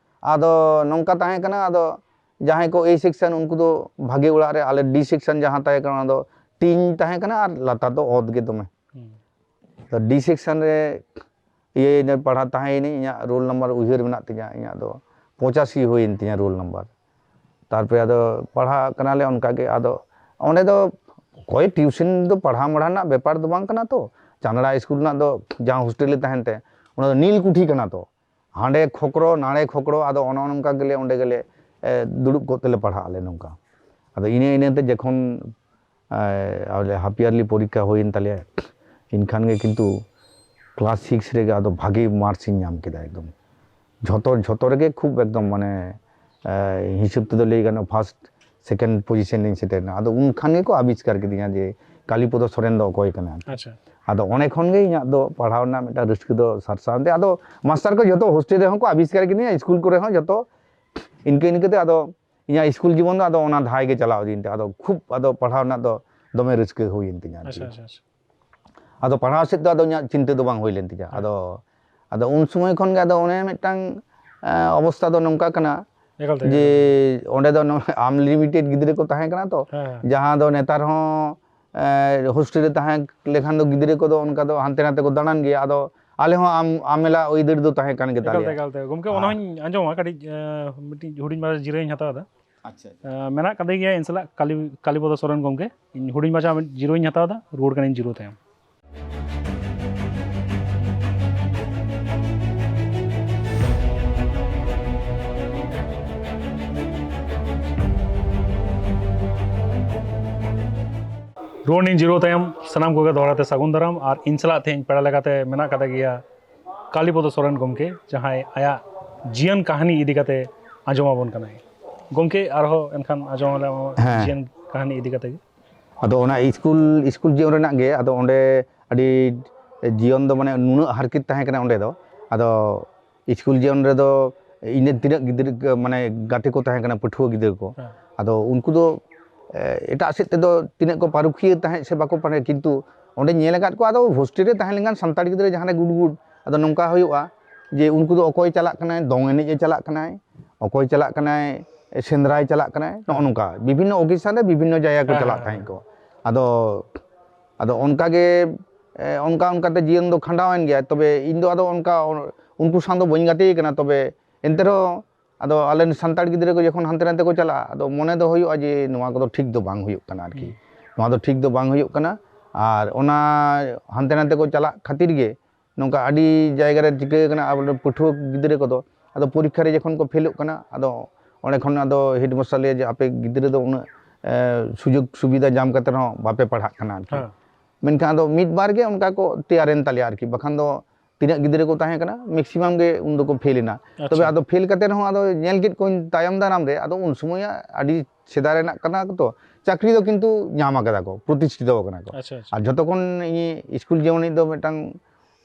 ᱟᱫᱚ ᱱᱚᱝᱠᱟ ᱛᱟᱦᱮᱸ ᱠᱟᱱᱟ, ᱟᱫᱚ ᱡᱟᱦᱟᱸᱭ ᱠᱚ A section ᱩᱱᱠᱩ ᱫᱚ ᱵᱷᱟᱜᱮ ᱚᱲᱟᱜ ᱨᱮ, ᱟᱞᱮ D section ᱡᱟᱦᱟᱸ ᱛᱟᱦᱮᱸ ᱠᱟᱱᱟ ᱚᱱᱟ ᱫᱚ ᱴᱤᱧ ᱛᱟᱦᱮᱸ ᱠᱟᱱᱟ ᱟᱨ ᱞᱟᱛᱟᱨ ᱫᱚ ᱚᱛ ᱜᱮ ᱫᱚᱢᱮ᱾ ᱦᱩᱸ᱾ ᱛᱚ D section ᱨᱮ ᱤᱭᱟᱹ ᱯᱟᱲᱦᱟᱣ ᱛᱟᱦᱮᱸᱭᱮᱱᱟᱹᱧ, ᱤᱧᱟᱹᱜ ᱨᱳᱞ ᱱᱟᱢᱵᱟᱨ ᱩᱭᱦᱟᱹᱨ ᱢᱮᱱᱟᱜ ᱛᱤᱧᱟᱹ, ᱤᱧᱟᱹᱜ ᱫᱚ ᱯᱚᱸᱪᱟᱥᱤ ᱦᱩᱭᱮᱱ ᱛᱤᱧᱟᱹ ᱨᱳᱞ ᱱᱟᱢᱵᱟᱨ᱾ ᱛᱟᱨᱯᱚᱨᱮ ᱟᱫᱚ ᱯᱟᱲᱦᱟᱜ ᱠᱟᱱᱟᱞᱮ ᱚᱱᱠᱟ ᱜᱮ᱾ ᱟᱫᱚ ᱚᱸᱰᱮ ᱫᱚ ᱚᱠᱚᱭ ᱴᱤᱭᱩᱥᱚᱱ ᱫᱚ ᱯᱟᱲᱦᱟᱣ ᱢᱟᱲᱦᱟᱣ ᱨᱮᱱᱟᱜ ᱵᱮᱯᱟᱨ ᱫᱚ ᱵᱟᱝ ᱠᱟᱱᱟ ᱛᱚ, ᱪᱟᱸᱫᱽᱲᱟ ᱥᱠᱩᱞ ᱨᱮᱱᱟᱜ ᱫᱚ ᱡᱟᱦᱟᱸ ᱦᱳᱥᱴᱮᱞ ᱨᱮ ᱛᱟᱦᱮᱱ ᱛᱮ, ᱚᱱᱟ ᱫᱚ ᱱᱤᱞ ᱠᱩᱴᱷᱤ ᱠᱟᱱᱟ ᱛᱚ, ᱦᱟᱸᱰᱮ ᱠᱷᱚᱠᱨᱚ ᱱᱟᱲᱮ ᱠᱷᱚᱠᱨᱚ, ᱟᱫᱚ ᱚᱱᱮ ᱚᱱᱠᱟ ᱜᱮᱞᱮ ᱚᱸᱰᱮ ᱜᱮᱞᱮ, ᱮ, ᱫᱩᱲᱩᱵ ᱠᱚᱜ ᱛᱮᱞᱮ ᱯᱟᱲᱦᱟᱜ ᱟᱞᱮ ᱱᱚᱝᱠᱟ᱾ ᱟᱫᱚ ᱤᱱᱟᱹ ᱤᱱᱟᱹᱛᱮ ᱡᱚᱠᱷᱚᱱ, ᱮ, ᱟᱞᱮ ᱦᱟᱯ ᱤᱭᱟᱨᱞᱤ ᱯᱚᱨᱤᱠᱠᱷᱟ ᱦᱩᱭᱮᱱ ᱛᱟᱞᱮᱭᱟ, ᱮᱱᱠᱷᱟᱱ ᱜᱮ ᱠᱤᱱᱛᱩ ᱠᱞᱟᱥ ᱥᱤᱠᱥ ᱨᱮᱜᱮ ᱟᱫᱚ ᱵᱷᱟᱜᱮ ᱢᱟᱨᱠᱥ ᱤᱧ ᱧᱟᱢ ᱠᱮᱫᱟ ᱮᱠᱫᱚᱢ᱾ ᱡᱷᱚᱛᱚ, ᱡᱷᱚᱛᱚ ᱨᱮᱜᱮ ᱠᱷᱩᱵ ᱮᱠᱫᱚᱢ ᱢᱟᱱᱮ, ᱮ, ᱦᱤᱥᱟᱹᱵ ᱛᱮᱫᱚ ᱞᱟᱹᱭ ᱜᱟᱱᱚᱜᱼᱟ ᱯᱷᱟᱥᱴ, ᱥᱮᱠᱮᱱᱰ ᱯᱚᱡᱤᱥᱚᱱ ᱨᱤᱧ ᱥᱮᱴᱮᱨ ᱮᱱᱟ᱾ ᱟᱫᱚ ᱩᱱ ᱠᱷᱟᱱ ᱜᱮᱠᱚ ᱟᱵᱤᱥᱠᱟᱨ ᱠᱤᱫᱤᱧᱟ ᱡᱮ ᱠᱟᱞᱤᱯᱚᱫᱚ ᱥᱚᱨᱮᱱ ᱫᱚ ᱚᱠᱚᱭ ᱠᱟᱱᱟᱭ᱾ ᱟᱪᱪᱷᱟ᱾ ᱟᱫᱚ ᱚᱸᱰᱮ ᱠᱷᱚᱱ ᱜᱮ ᱤᱧᱟᱹᱜ ᱫᱚ ᱯᱟᱲᱦᱟᱣ ᱨᱮᱱᱟᱜ ᱢᱤᱫᱴᱟᱝ ᱨᱟᱹᱥᱠᱟᱹ ᱫᱚ ᱥᱟᱨᱥᱟᱣ ᱮᱱ ᱛᱮ, ᱟᱫᱚ ᱢᱟᱥᱴᱟᱨ ᱠᱚ ᱡᱷᱚᱛᱚ ᱦᱳᱥᱴᱮᱞ ᱨᱮᱦᱚᱸ ᱠᱚ ᱟᱵᱤᱥᱠᱟᱨ ᱠᱤᱫᱤᱧᱟ, ᱥᱠᱩᱞ ᱠᱚᱨᱮ ᱦᱚᱸ ᱡᱷᱚᱛᱚ᱾ ᱤᱱᱠᱟᱹ ᱤᱱᱠᱟᱹᱛᱮ ᱟᱫᱚ ᱤᱧᱟᱹᱜ ᱥᱠᱩᱞ ᱡᱤᱵᱚᱱ ᱫᱚ ᱟᱫᱚ ᱚᱱᱟ ᱫᱷᱟᱭ ᱜᱮ ᱪᱟᱞᱟᱣ ᱤᱫᱤᱭᱮᱱ ᱛᱤᱧᱟ᱾ ᱟᱫᱚ ᱠᱷᱩᱵ ᱟᱫᱚ ᱯᱟᱲᱦᱟᱣ ᱨᱮᱱᱟᱜ ᱫᱚ ᱫᱚᱢᱮ ᱨᱟᱹᱥᱠᱟᱹ ᱦᱩᱭᱮᱱ ᱛᱤᱧᱟ ᱟᱨᱠᱤ᱾ ᱟᱪᱪᱷᱟ ᱟᱪᱪᱷᱟ ᱟᱪᱪᱷᱟ᱾ ᱟᱫᱚ ᱯᱟᱲᱦᱟᱣ ᱥᱮᱫ ᱫᱚ ᱟᱫᱚ ᱤᱧᱟᱹᱜ ᱪᱤᱱᱛᱟᱹ ᱫᱚ ᱵᱟᱝ ᱦᱩᱭ ᱞᱮᱱ ᱛᱤᱧᱟ᱾ ᱦᱮᱸ᱾ ᱟᱫᱚ, ᱟᱫᱚ ᱩᱱ ᱥᱚᱢᱚᱭ ᱠᱷᱚᱱ ᱜᱮ ᱟᱫᱚ ᱚᱱᱮ ᱢᱤᱫᱴᱟᱝ, ᱮ, ᱚᱵᱚᱥᱛᱟ ᱫᱚ ᱱᱚᱝᱠᱟ ᱠᱟᱱᱟ ᱮᱠᱟᱞ ᱛᱮ, ᱡᱮ ᱮᱠᱟᱞ ᱛᱮ᱾ ᱚᱸᱰᱮ ᱫᱚ ᱟᱱᱞᱤᱢᱤᱴᱮᱰ ᱜᱤᱫᱽᱨᱟᱹ ᱠᱚ ᱛᱟᱦᱮᱸ ᱠᱟᱱᱟ ᱛᱚ, ᱦᱮᱸ, ᱦᱮᱸ᱾ ᱡᱟᱦᱟᱸ ᱫᱚ ᱱᱮᱛᱟᱨ ᱦᱚᱸ, ᱦᱳᱥᱴᱮᱞ ᱨᱮ ᱛᱟᱦᱮᱸ ᱞᱮᱠᱷᱟᱱ ᱫᱚ ᱜᱤᱫᱽᱨᱟᱹ ᱠᱚᱫᱚ ᱚᱱᱠᱟ ᱫᱚ ᱦᱟᱱᱛᱮ ᱱᱟᱛᱮ ᱠᱚ ᱫᱟᱬᱟᱱ ᱜᱮᱭᱟ᱾ ᱟᱫᱚ ᱟᱞᱮ ᱦᱚᱸ ᱟᱢ ᱟᱢᱮᱞᱟ ᱟᱹᱭᱫᱟᱹᱨ ᱫᱚ ᱛᱟᱦᱮᱸ ᱠᱟᱱ ᱜᱮ ᱮᱠᱟᱞ ᱛᱮ, ᱛᱟᱞᱮᱭᱟ᱾ ᱮᱠᱟᱞ ᱛᱮ᱾ ᱜᱚᱢᱠᱮ, ᱚᱱᱟ ᱦᱚᱸᱧ ᱟᱸᱡᱚᱢᱟ ᱠᱟᱹᱴᱤᱡ, ᱢᱤᱫᱴᱤᱡ ᱦᱩᱰᱤᱧ ᱢᱟᱪᱷᱟ ᱡᱤᱨᱟᱹᱣ ᱤᱧ ᱦᱟᱛᱟᱣ ᱮᱫᱟ᱾ ᱟᱪᱪᱷᱟ, ᱟᱪᱪᱷᱟ᱾ ᱢᱮᱱᱟᱜ ᱠᱟᱫᱮ ᱜᱮᱭᱟ ᱤᱧ ᱥᱟᱞᱟᱜ ᱠᱟᱞᱤ ᱠᱟᱞᱤᱯᱚᱫᱚ ᱥᱚᱨᱮᱱ ᱜᱚᱢᱠᱮ᱾ ᱤᱧ ᱦᱩᱰᱤᱧ ᱢᱟᱪᱷᱟ ᱢᱤᱫ ᱡᱤᱨᱟᱹᱣ ᱤᱧ ᱦᱟᱛᱟᱣ ᱮᱫᱟ, ᱨᱩᱣᱟᱹᱲ ᱠᱟᱹᱱᱟᱹᱧ ᱡᱤᱨᱟᱹᱣ ᱛᱟᱭᱚᱢ᱾ ᱨᱩᱣᱟᱹᱲ ᱱᱤᱧ ᱡᱤᱨᱟᱹᱣ ᱛᱟᱭᱚᱢ ᱥᱟᱱᱟᱢ ᱠᱚᱜᱮ ᱫᱚᱦᱲᱟ ᱛᱮ ᱥᱟᱹᱜᱩᱱ ᱫᱟᱨᱟᱢ᱾ ᱟᱨ ᱤᱧ ᱥᱟᱞᱟᱜ ᱛᱮᱦᱮᱧ ᱯᱮᱲᱟ ᱞᱮᱠᱟᱛᱮ ᱢᱮᱱᱟᱜ ᱠᱟᱫᱮ ᱜᱮᱭᱟ ᱠᱟᱞᱤᱯᱚᱫᱚ ᱥᱚᱨᱮᱱ ᱜᱚᱢᱠᱮ, ᱡᱟᱦᱟᱸᱭ ᱟᱭᱟᱜ ᱡᱤᱭᱚᱱ ᱠᱟᱹᱦᱱᱤ ᱤᱫᱤ ᱠᱟᱛᱮ ᱟᱸᱡᱚᱢ ᱟᱵᱚᱱ ᱠᱟᱱᱟᱭ᱾ ᱜᱚᱢᱠᱮ, ᱟᱨᱦᱚᱸ ᱮᱱᱠᱷᱟᱱ ᱟᱸᱡᱚᱢ ᱟᱞᱮ ᱟᱢᱟᱜ ᱦᱮᱸ᱾ ᱡᱤᱭᱚᱱ ᱠᱟᱹᱦᱱᱤ ᱤᱫᱤ ᱠᱟᱛᱮ ᱜᱮ᱾ ᱟᱫᱚ ᱚᱱᱟ ᱤᱥᱠᱩᱞ ᱤᱥᱠᱩᱞ ᱡᱤᱭᱚᱱ ᱨᱮᱱᱟᱜ ᱜᱮ, ᱟᱫᱚ ᱚᱸᱰᱮ ᱟᱹᱰᱤ ᱡᱤᱭᱚᱱ ᱫᱚ ᱢᱟᱱᱮ ᱱᱩᱱᱟᱹᱜ ᱦᱟᱨᱠᱮᱛ ᱛᱟᱦᱮᱸ ᱠᱟᱱᱟ ᱚᱸᱰᱮ ᱫᱚ᱾ ᱟᱫᱚ ᱤᱥᱠᱩᱞ ᱡᱤᱭᱚᱱ ᱨᱮᱫᱚ ᱤᱧ ᱨᱮᱱ ᱛᱤᱱᱟᱹᱜ ᱜᱤᱫᱽᱨᱟᱹ ᱠᱚ, ᱢᱟᱱᱮ ᱜᱟᱛᱮ ᱠᱚ ᱛᱟᱦᱮᱸ ᱠᱟᱱᱟ, ᱯᱟᱹᱴᱷᱩᱣᱟᱹ ᱜᱤᱫᱽᱨᱟᱹ ᱠᱚ, ᱦᱮᱸ᱾ ᱟᱫᱚ ᱩᱱᱠᱩ ᱫᱚ ᱮ, ᱮᱴᱟᱜ ᱥᱮᱫ ᱛᱮᱫᱚ ᱛᱤᱱᱟᱹᱜ ᱠᱚ ᱯᱟᱹᱨᱩᱠᱷᱤᱭᱟᱹ ᱛᱟᱦᱮᱸᱫ ᱥᱮ ᱵᱟᱠᱚ ᱯᱟᱲᱦᱟᱜ, ᱠᱤᱱᱛᱩ ᱚᱸᱰᱮ ᱧᱮᱞ ᱟᱠᱟᱫ ᱠᱚᱣᱟ, ᱟᱫᱚ ᱦᱳᱥᱴᱮᱞ ᱨᱮ ᱛᱟᱦᱮᱸ ᱞᱮᱱᱠᱷᱟᱱ ᱥᱟᱱᱛᱟᱲ ᱜᱤᱫᱽᱨᱟᱹ ᱡᱟᱦᱟᱸ ᱨᱮ ᱜᱩᱰ ᱜᱩᱰ, ᱟᱫᱚ ᱱᱚᱝᱠᱟ ᱦᱩᱭᱩᱜᱼᱟ ᱡᱮ ᱩᱱᱠᱩ ᱫᱚ ᱚᱠᱚᱭ ᱪᱟᱞᱟᱜ ᱠᱟᱱᱟᱭ ᱫᱚᱝ ᱮᱱᱮᱡ ᱮ ᱪᱟᱞᱟᱜ ᱠᱟᱱᱟᱭ, ᱚᱠᱚᱭ ᱪᱟᱞᱟᱜ ᱠᱟᱱᱟᱭ ᱥᱮᱸᱫᱽᱨᱟᱭ ᱪᱟᱞᱟᱜ ᱠᱟᱱᱟᱭ, ᱱᱚᱜᱼᱚ ᱱᱚᱝᱠᱟ ᱵᱤᱵᱷᱤᱱᱱᱚ ᱚᱠᱮᱥᱚᱱ ᱨᱮ ᱵᱤᱵᱷᱤᱱᱱᱚ ᱡᱟᱭᱜᱟ ᱠᱚ ᱦᱮᱸ, ᱪᱟᱞᱟᱜ ᱦᱮᱸ, ᱛᱟᱦᱮᱸᱫ ᱦᱮᱸ᱾ ᱠᱚ᱾ ᱟᱫᱚ, ᱟᱫᱚ ᱚᱱᱠᱟ ᱜᱮ, ᱮ, ᱚᱱᱠᱟ ᱚᱱᱠᱟ ᱛᱮ ᱡᱤᱭᱚᱱ ᱫᱚ ᱠᱷᱟᱸᱰᱟᱣ ᱮᱱ ᱜᱮᱭᱟ᱾ ᱛᱚᱵᱮ ᱤᱧ ᱫᱚ ᱟᱫᱚ ᱚᱱᱠᱟ ᱩᱱᱠᱩ ᱥᱟᱶ ᱫᱚ ᱵᱟᱹᱧ ᱜᱟᱛᱮ ᱠᱟᱱᱟ, ᱛᱚᱵᱮ ᱮᱱᱛᱮ ᱨᱮᱦᱚᱸ ᱟᱫᱚ ᱟᱞᱮ ᱨᱮᱱ ᱥᱟᱱᱛᱟᱲ ᱜᱤᱫᱽᱨᱟᱹ ᱠᱚ ᱡᱚᱠᱷᱚᱱ ᱦᱟᱱᱛᱮ ᱱᱟᱛᱮ ᱠᱚ ᱪᱟᱞᱟᱜᱼᱟ, ᱟᱫᱚ ᱢᱚᱱᱮ ᱫᱚ ᱦᱩᱭᱩᱜᱼᱟ ᱡᱮ ᱱᱚᱣᱟ ᱠᱚᱫᱚ ᱴᱷᱤᱠ ᱫᱚ ᱵᱟᱝ ᱦᱩᱭᱩᱜ ᱠᱟᱱᱟ ᱟᱨᱠᱤ᱾ ᱦᱩᱸ᱾ ᱱᱚᱣᱟ ᱫᱚ ᱴᱷᱤᱠ ᱫᱚ ᱵᱟᱝ ᱦᱩᱭᱩᱜ ᱠᱟᱱᱟ᱾ ᱟᱨ ᱚᱱᱟ ᱦᱟᱱᱛᱮ ᱱᱟᱛᱮ ᱠᱚ ᱪᱟᱞᱟᱜ ᱠᱷᱟᱹᱛᱤᱨ ᱜᱮ ᱱᱚᱝᱠᱟ ᱟᱹᱰᱤ ᱡᱟᱭᱜᱟ ᱨᱮ ᱪᱤᱠᱟᱹ ᱠᱟᱱᱟ, ᱟᱵᱚ ᱯᱟᱹᱴᱷᱩᱣᱟᱹ ᱜᱤᱫᱽᱨᱟᱹ ᱠᱚᱫᱚ ᱟᱫᱚ ᱯᱚᱨᱤᱠᱠᱷᱟ ᱨᱮ ᱡᱚᱠᱷᱚᱱ ᱠᱚ ᱯᱷᱮᱞᱚᱜ ᱠᱟᱱᱟ, ᱟᱫᱚ ᱚᱸᱰᱮ ᱠᱷᱚᱱ ᱟᱫᱚ ᱦᱮᱰ ᱢᱟᱥᱴᱟᱨ ᱞᱟᱹᱭᱟ ᱡᱮ, "ᱟᱯᱮ ᱜᱤᱫᱽᱨᱟᱹ ᱫᱚ ᱩᱱᱟᱹᱜ, ᱮ, ᱥᱩᱡᱳᱜᱽ ᱥᱩᱵᱤᱫᱷᱟ ᱧᱟᱢ ᱠᱟᱛᱮ ᱨᱮᱦᱚᱸ ᱵᱟᱯᱮ ᱯᱟᱲᱦᱟᱜ ᱠᱟᱱᱟ ᱟᱨᱠᱤ᱾" ᱦᱮᱸ᱾ ᱢᱮᱱᱠᱷᱟᱱ ᱟᱫᱚ ᱢᱤᱫ ᱵᱟᱨ ᱜᱮ ᱚᱱᱠᱟ ᱠᱚ ᱛᱮᱭᱟᱨᱮᱱ ᱛᱟᱞᱮᱭᱟ ᱟᱨᱠᱤ, ᱵᱟᱠᱷᱟᱱ ᱫᱚ ᱛᱤᱱᱟᱹᱜ ᱜᱤᱫᱽᱨᱟᱹ ᱠᱚ ᱛᱟᱦᱮᱸ ᱠᱟᱱᱟ, ᱢᱮᱠᱥᱤᱢᱟᱢ ᱜᱮ ᱩᱱ ᱫᱚᱠᱚ ᱯᱷᱮᱞ ᱮᱱᱟ᱾ ᱟᱪᱪᱷᱟ᱾ ᱛᱚᱵᱮ ᱟᱫᱚ ᱯᱷᱮᱞ ᱠᱟᱛᱮ ᱨᱮᱦᱚᱸ ᱟᱫᱚ ᱧᱮᱞ ᱠᱮᱫ ᱠᱚᱣᱟᱧ ᱛᱟᱭᱚᱢ ᱫᱟᱨᱟᱢ ᱨᱮ, ᱟᱫᱚ ᱩᱱ ᱥᱚᱢᱚᱭ ᱟᱹᱰᱤ ᱥᱮᱫᱟᱭ ᱨᱮᱱᱟᱜ ᱠᱟᱱᱟ ᱛᱚ, ᱪᱟᱹᱠᱨᱤ ᱫᱚ ᱠᱤᱱᱛᱩ ᱧᱟᱢ ᱟᱠᱟᱫᱟ ᱠᱚ, ᱯᱨᱚᱛᱤᱥᱴᱷᱤᱛᱚ ᱟᱠᱟᱱᱟ ᱠᱚ᱾ ᱟᱪᱪᱷᱟ, ᱟᱪᱪᱷᱟ᱾ ᱟᱨ ᱡᱷᱚᱛᱚ ᱠᱷᱚᱱ ᱤᱧ ᱥᱠᱩᱞ ᱡᱤᱭᱚᱱ ᱨᱤᱧ ᱫᱚ ᱢᱤᱫᱴᱟᱝ,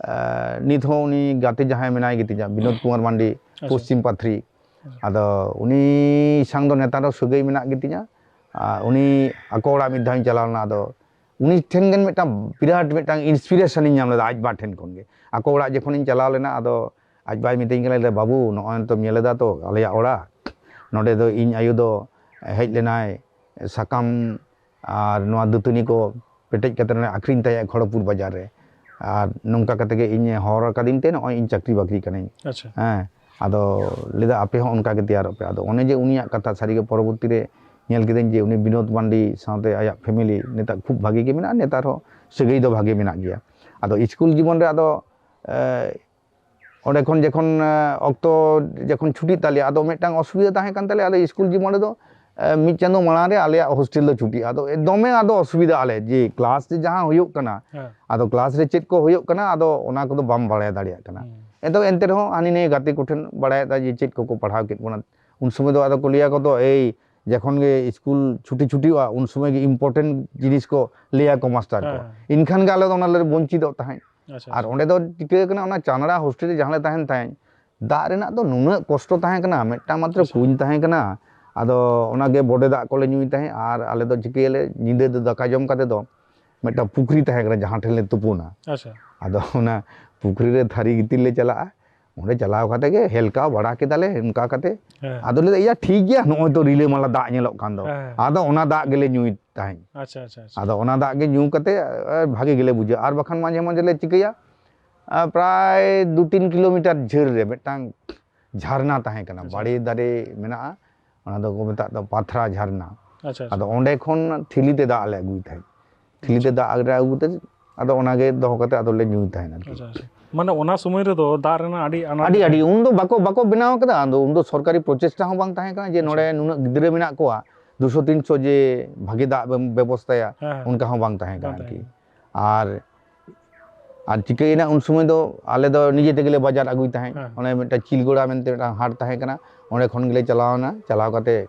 ᱟᱸ, ᱱᱤᱛ ᱦᱚᱸ ᱩᱱᱤ ᱜᱟᱛᱮ ᱡᱟᱦᱟᱸᱭ ᱢᱮᱱᱟᱭ ᱜᱮᱛᱤᱧᱟ, ᱵᱤᱱᱳᱫ ᱠᱩᱢᱟᱨ ᱢᱟᱱᱰᱤ, ᱟᱪᱪᱷᱟ᱾ ᱯᱚᱥᱪᱤᱢ ᱯᱟᱛᱷᱨᱤ᱾ ᱦᱮᱸ᱾ ᱟᱫᱚ ᱩᱱᱤ ᱥᱟᱝ ᱫᱚ ᱱᱮᱛᱟᱨ ᱦᱚᱸ ᱥᱟᱹᱜᱟᱹᱭ ᱢᱮᱱᱟᱜ ᱜᱮᱛᱤᱧᱟ᱾ ᱟᱨ ᱩᱱᱤ ᱟᱠᱚ ᱚᱲᱟᱜ ᱢᱤᱫ ᱫᱷᱟᱣ ᱤᱧ ᱪᱟᱞᱟᱣ ᱞᱮᱱᱟ, ᱟᱫᱚ ᱩᱱᱤ ᱴᱷᱮᱱ ᱜᱮ ᱢᱤᱫᱴᱟᱝ ᱵᱤᱨᱟᱴ ᱢᱤᱫᱴᱟᱝ inspiration ᱤᱧ ᱧᱟᱢ ᱞᱮᱫᱟ ᱟᱡ ᱵᱟ ᱴᱷᱮᱱ ᱠᱷᱚᱱ ᱜᱮ᱾ ᱟᱠᱚ ᱚᱲᱟᱜ ᱡᱚᱠᱷᱚᱱᱤᱧ ᱪᱟᱞᱟᱣ ᱞᱮᱱᱟ, ᱟᱫᱚ ᱟᱡ ᱵᱟᱭ ᱢᱤᱛᱟᱹᱧ ᱠᱟᱱᱟ, ᱞᱟᱹᱭᱫᱟ, "ᱵᱟᱹᱵᱩ, ᱱᱚᱜᱼᱚᱭ ᱛᱚᱢ ᱧᱮᱞ ᱮᱫᱟ ᱛᱚ, ᱟᱞᱮᱭᱟᱜ ᱚᱲᱟᱜ, ᱱᱚᱰᱮ ᱫᱚ ᱤᱧ ᱟᱭᱳ ᱫᱚ ᱦᱮᱡ ᱞᱮᱱᱟᱭ ᱥᱟᱠᱟᱢ ᱟᱨ ᱱᱚᱣᱟ ᱫᱟᱹᱛᱟᱹᱱᱤ ᱠᱚ ᱯᱮᱴᱮᱡ ᱠᱟᱛᱮ ᱱᱚᱰᱮ ᱟᱠᱷᱨᱤᱧ ᱛᱟᱦᱮᱸᱜᱼᱟ ᱠᱷᱚᱲᱚᱜᱽᱯᱩᱨ ᱵᱟᱡᱟᱨ ᱨᱮ᱾ ᱟᱨ ᱱᱚᱝᱠᱟ ᱠᱟᱛᱮ ᱜᱮ ᱤᱧ ᱦᱚᱨ ᱟᱠᱟᱫᱤᱧ ᱛᱮ ᱱᱚᱜᱼᱚᱭ ᱤᱧ ᱪᱟᱹᱠᱨᱤ ᱵᱟᱹᱠᱨᱤ ᱠᱟᱹᱱᱟᱹᱧ᱾ ᱟᱪᱪᱷᱟ᱾ ᱦᱮᱸ, ᱟᱫᱚ ᱞᱟᱹᱭᱫᱟ, "ᱟᱯᱮ ᱦᱚᱸ ᱚᱱᱠᱟ ᱜᱮ ᱛᱮᱭᱟᱨᱚᱜ ᱯᱮ᱾" ᱟᱫᱚ ᱚᱱᱮ ᱡᱮ ᱩᱱᱤᱭᱟᱜ ᱠᱟᱛᱷᱟ, ᱥᱟᱹᱨᱤᱜᱮ ᱯᱚᱨᱚᱵᱚᱨᱛᱤ ᱨᱮ ᱧᱮᱞ ᱠᱤᱫᱟᱹᱧ ᱡᱮ ᱩᱱᱤ ᱵᱤᱱᱳᱫ ᱢᱟᱱᱰᱤ ᱥᱟᱶᱛᱮ ᱟᱭᱟᱜ ᱯᱷᱮᱢᱮᱞᱤ ᱱᱮᱛᱟᱨ ᱠᱷᱩᱵ ᱵᱷᱟᱜᱮ ᱜᱮ ᱢᱮᱱᱟᱜᱼᱟ, ᱱᱮᱛᱟᱨ ᱦᱚᱸ ᱥᱟᱹᱜᱟᱹᱭ ᱫᱚ ᱵᱷᱟᱜᱮ ᱢᱮᱱᱟᱜ ᱜᱮᱭᱟ᱾ ᱟᱫᱚ ᱤᱥᱠᱩᱞ ᱡᱤᱵᱚᱱ ᱨᱮ ᱟᱫᱚ, ᱮ, ᱚᱸᱰᱮ ᱠᱷᱚᱱ ᱡᱚᱠᱷᱚᱱ, ᱮ, ᱚᱠᱛᱚ ᱡᱚᱠᱷᱚᱱ ᱪᱷᱩᱴᱤᱜ ᱛᱟᱞᱮᱭᱟ, ᱟᱫᱚ ᱢᱤᱫᱴᱟᱝ ᱚᱥᱩᱵᱤᱫᱷᱟ ᱛᱟᱦᱮᱸ ᱠᱟᱱ ᱛᱟᱞᱮᱭᱟ᱾ ᱟᱫᱚ ᱤᱥᱠᱩᱞ ᱡᱤᱵᱚᱱ ᱨᱮᱫᱚ, ᱮ, ᱢᱤᱫ ᱪᱟᱸᱫᱳ ᱢᱟᱲᱟᱝ ᱨᱮ ᱟᱞᱮᱭᱟᱜ ᱦᱳᱥᱴᱮᱞ ᱫᱚ ᱪᱷᱩᱴᱤᱜᱼᱟ᱾ ᱟᱫᱚ ᱫᱚᱢᱮ ᱟᱫᱚ ᱚᱥᱩᱵᱤᱫᱷᱟ ᱟᱞᱮ, ᱡᱮ ᱠᱞᱟᱥ ᱨᱮ ᱡᱟᱦᱟᱸ ᱦᱩᱭᱩᱜ ᱠᱟᱱᱟ, ᱦᱮᱸ᱾ ᱟᱫᱚ ᱠᱞᱟᱥ ᱨᱮ ᱪᱮᱫ ᱠᱚ ᱦᱩᱭᱩᱜ ᱠᱟᱱᱟ, ᱟᱫᱚ ᱚᱱᱟ ᱠᱚᱫᱚ ᱵᱟᱢ ᱵᱟᱲᱟᱭ ᱫᱟᱲᱮᱭᱟᱜ ᱠᱟᱱᱟ᱾ ᱦᱩᱸ᱾ ᱮᱱᱛᱮ, ᱮᱱᱛᱮ ᱨᱮᱦᱚᱸ ᱦᱟᱹᱱᱤ ᱱᱟᱹᱭ ᱜᱟᱛᱮ ᱠᱚᱴᱷᱮᱱ ᱵᱟᱲᱟᱭᱮᱫᱟ ᱡᱮ ᱪᱮᱫ ᱠᱚᱠᱚ ᱯᱟᱲᱦᱟᱣ ᱠᱮᱫ ᱵᱚᱱᱟ᱾ ᱩᱱ ᱥᱚᱢᱚᱭ ᱫᱚ ᱟᱫᱚ ᱠᱚ ᱞᱟᱹᱭᱟ ᱠᱚ ᱛᱚ, ᱮᱭ ᱡᱚᱠᱷᱚᱱ ᱜᱮ ᱤᱥᱠᱩᱞ ᱪᱷᱩᱴᱤ ᱪᱷᱩᱴᱤᱜᱼᱟ, ᱩᱱ ᱥᱚᱢᱚᱭ ᱜᱮ ᱤᱢᱯᱚᱨᱴᱮᱱᱴ ᱡᱤᱱᱤᱥ ᱠᱚ ᱞᱟᱹᱭᱟ ᱠᱚ ᱢᱟᱥᱴᱟᱨ ᱠᱚ᱾ ᱦᱮᱸ᱾ ᱮᱱᱠᱷᱟᱱ ᱜᱮ ᱟᱞᱮ ᱫᱚ ᱚᱱᱟ ᱞᱮ ᱵᱚᱧᱪᱤᱛᱚᱜ ᱛᱟᱦᱮᱸᱫ᱾ ᱟᱪᱪᱷᱟ, ᱟᱨ ᱟᱪᱪᱷᱟ᱾ ᱚᱸᱰᱮ ᱫᱚ ᱪᱤᱠᱟᱹ ᱠᱟᱱᱟ, ᱚᱱᱟ ᱪᱟᱱᱲᱟ ᱦᱳᱥᱴᱮᱞ ᱨᱮ ᱡᱟᱦᱟᱸ ᱞᱮ ᱛᱟᱦᱮᱱ ᱛᱟᱦᱮᱸᱫ, ᱫᱟᱜ ᱨᱮᱱᱟᱜ ᱫᱚ ᱱᱩᱱᱟᱹᱜ ᱠᱚᱥᱴᱚ ᱛᱟᱦᱮᱸ ᱠᱟᱱᱟ, ᱢᱤᱫᱴᱟᱝ ᱢᱟᱛᱨᱚ ᱟᱪᱪᱷᱟ᱾ ᱠᱩᱧ ᱛᱟᱦᱮᱸ ᱠᱟᱱᱟ᱾ ᱟᱫᱚ ᱚᱱᱟᱜᱮ ᱵᱚᱰᱮ ᱫᱟᱜ ᱠᱚᱞᱮ ᱧᱩᱭ ᱛᱟᱦᱮᱸᱫ᱾ ᱟᱨ ᱟᱞᱮ ᱫᱚ ᱪᱤᱠᱟᱹᱭᱟᱞᱮ, ᱧᱤᱫᱟᱹ ᱫᱚ ᱫᱟᱠᱟ ᱡᱚᱢ ᱠᱟᱛᱮ ᱫᱚ ᱢᱤᱫᱴᱟᱝ ᱯᱩᱠᱷᱨᱤ ᱛᱟᱦᱮᱸ ᱠᱟᱱᱟ, ᱡᱟᱦᱟᱸ ᱴᱷᱮᱱ ᱞᱮ ᱛᱩᱯᱩᱱᱟ᱾ ᱟᱪᱪᱷᱟ᱾ ᱟᱫᱚ ᱚᱱᱟ ᱯᱩᱠᱷᱨᱤ ᱨᱮ ᱛᱷᱟᱹᱨᱤ ᱜᱤᱛᱤᱞ ᱞᱮ ᱪᱟᱞᱟᱜᱼᱟ, ᱚᱸᱰᱮ ᱪᱟᱞᱟᱣ ᱠᱟᱛᱮ ᱜᱮ ᱦᱮᱞᱠᱟᱣ ᱵᱟᱲᱟ ᱠᱮᱫᱟᱞᱮ᱾ ᱚᱱᱠᱟ ᱠᱟᱛᱮ ᱦᱮᱸ᱾ ᱟᱫᱚ ᱞᱟᱹᱭᱫᱟ, "ᱤᱭᱟ, ᱴᱷᱤᱠ ᱜᱮᱭᱟ, ᱱᱚᱜᱼᱚᱭ ᱛᱚ ᱨᱤᱞᱟᱹᱢᱟᱞᱟ ᱫᱟᱜ ᱧᱮᱞᱚᱜ ᱠᱟᱱ ᱫᱚ᱾" ᱦᱮᱸ᱾ ᱟᱫᱚ ᱚᱱᱟ ᱫᱟᱜ ᱜᱮᱞᱮ ᱧᱩᱭ ᱛᱟᱦᱮᱸᱫ᱾ ᱟᱪᱪᱷᱟ, ᱟᱪᱪᱷᱟ, ᱟᱪᱪᱷᱟ᱾ ᱟᱫᱚ ᱚᱱᱟ ᱫᱟᱜ ᱜᱮ ᱧᱩ ᱠᱟᱛᱮ, ᱮ, ᱵᱷᱟᱜᱮ ᱜᱮᱞᱮ ᱵᱩᱡᱷᱟᱹᱣᱟ᱾ ᱟᱨ ᱵᱟᱠᱷᱟᱱ ᱢᱟᱡᱷᱮ ᱢᱟᱡᱷᱮ ᱞᱮ ᱪᱤᱠᱟᱹᱭᱟ, ᱟ, ᱯᱨᱟᱭ ᱫᱩ ᱛᱤᱱ ᱠᱤᱞᱳᱢᱤᱴᱟᱨ ᱡᱷᱟᱹᱞ ᱨᱮ ᱢᱤᱫᱴᱟᱝ ᱡᱷᱟᱨᱱᱟ ᱛᱟᱦᱮᱸ ᱠᱟᱱᱟ, ᱟᱪᱪᱷᱟ᱾ ᱵᱟᱲᱮ ᱫᱟᱨᱮ ᱢᱮᱱᱟᱜᱼᱟ, ᱚᱱᱟ ᱫᱚᱠᱚ ᱢᱮᱛᱟᱜ ᱫᱚ ᱯᱟᱛᱷᱨᱟ ᱡᱷᱟᱨᱱᱟ᱾ ᱟᱪᱪᱷᱟ, ᱟᱪᱪᱷᱟ᱾ ᱟᱫᱚ ᱚᱸᱰᱮ ᱠᱷᱚᱱ ᱴᱷᱤᱞᱤ ᱛᱮ ᱫᱟᱜ ᱞᱮ ᱟᱹᱜᱩᱭ ᱛᱟᱦᱮᱸᱫ᱾ ᱴᱷᱤᱞᱤ ᱛᱮ ᱫᱟᱜ ᱨᱮ ᱟᱹᱜᱩ ᱠᱟᱛᱮ, ᱟᱫᱚ ᱚᱱᱟᱜᱮ ᱫᱚᱦᱚ ᱠᱟᱛᱮ ᱟᱫᱚ ᱞᱮ ᱧᱩᱭ ᱛᱟᱦᱮᱸᱫ ᱟᱨᱠᱤ᱾ ᱟᱪᱪᱷᱟ, ᱟᱪᱪᱷᱟ᱾ ᱢᱟᱱᱮ ᱚᱱᱟ ᱥᱚᱢᱚᱭ ᱨᱮᱫᱚ ᱫᱟᱜ ᱨᱮᱱᱟᱜ ᱟᱹᱰᱤ ᱟᱱᱟᱴ ᱟᱹᱰᱤ, ᱛᱟᱦᱮᱸ ᱟᱹᱰᱤ, ᱠᱟᱱᱟ᱾ ᱩᱱᱫᱚ ᱵᱟᱠᱚ, ᱵᱟᱠᱚ ᱵᱮᱱᱟᱣ ᱠᱟᱫᱟ, ᱟᱫᱚ ᱩᱱᱫᱚ ᱥᱚᱨᱠᱟᱨᱤ ᱯᱨᱚᱪᱮᱥᱴᱟ ᱦᱚᱸ ᱵᱟᱝ ᱛᱟᱦᱮᱸ ᱠᱟᱱᱟ ᱡᱮ ᱟᱪᱪᱷᱟ᱾ ᱱᱚᱰᱮ ᱱᱩᱱᱟᱹᱜ ᱜᱤᱫᱽᱨᱟᱹ ᱢᱮᱱᱟᱜ ᱠᱚᱣᱟ, ᱫᱩᱥᱚ ᱛᱤᱱᱥᱚ ᱡᱮ ᱵᱷᱟᱜᱮ ᱫᱟᱜ ᱵᱮ-, ᱵᱮᱵᱚᱥᱛᱷᱟᱭᱟ, ᱦᱮᱸ, ᱦᱮᱸ᱾ ᱚᱱᱠᱟ ᱦᱚᱸ ᱵᱟᱝ ᱛᱟᱦᱮᱸ ᱠᱟᱱᱟ ᱵᱟᱝ ᱟᱨᱠᱤ᱾ ᱛᱟᱦᱮᱸ ᱠᱟᱱᱟ᱾ ᱟᱨ, ᱟᱨ ᱪᱤᱠᱟᱹᱭᱮᱱᱟ, ᱩᱱ ᱥᱚᱢᱚᱭ ᱫᱚ ᱟᱞᱮ ᱫᱚ ᱱᱤᱡᱮ ᱛᱮᱜᱮ ᱞᱮ ᱵᱟᱡᱟᱨ ᱟᱹᱜᱩᱭ ᱛᱟᱦᱮᱸᱫ᱾ ᱦᱮᱸ᱾ ᱚᱱᱮ ᱢᱤᱫᱴᱟᱝ ᱪᱤᱞᱜᱚᱲᱟ ᱢᱮᱱᱛᱮ ᱢᱤᱫᱴᱟᱝ ᱦᱟᱴ ᱛᱟᱦᱮᱸ ᱠᱟᱱᱟ, ᱚᱸᱰᱮ ᱠᱷᱚᱱ ᱜᱮᱞᱮ ᱪᱟᱞᱟᱣᱱᱟ᱾ ᱪᱟᱞᱟᱣ ᱠᱟᱛᱮ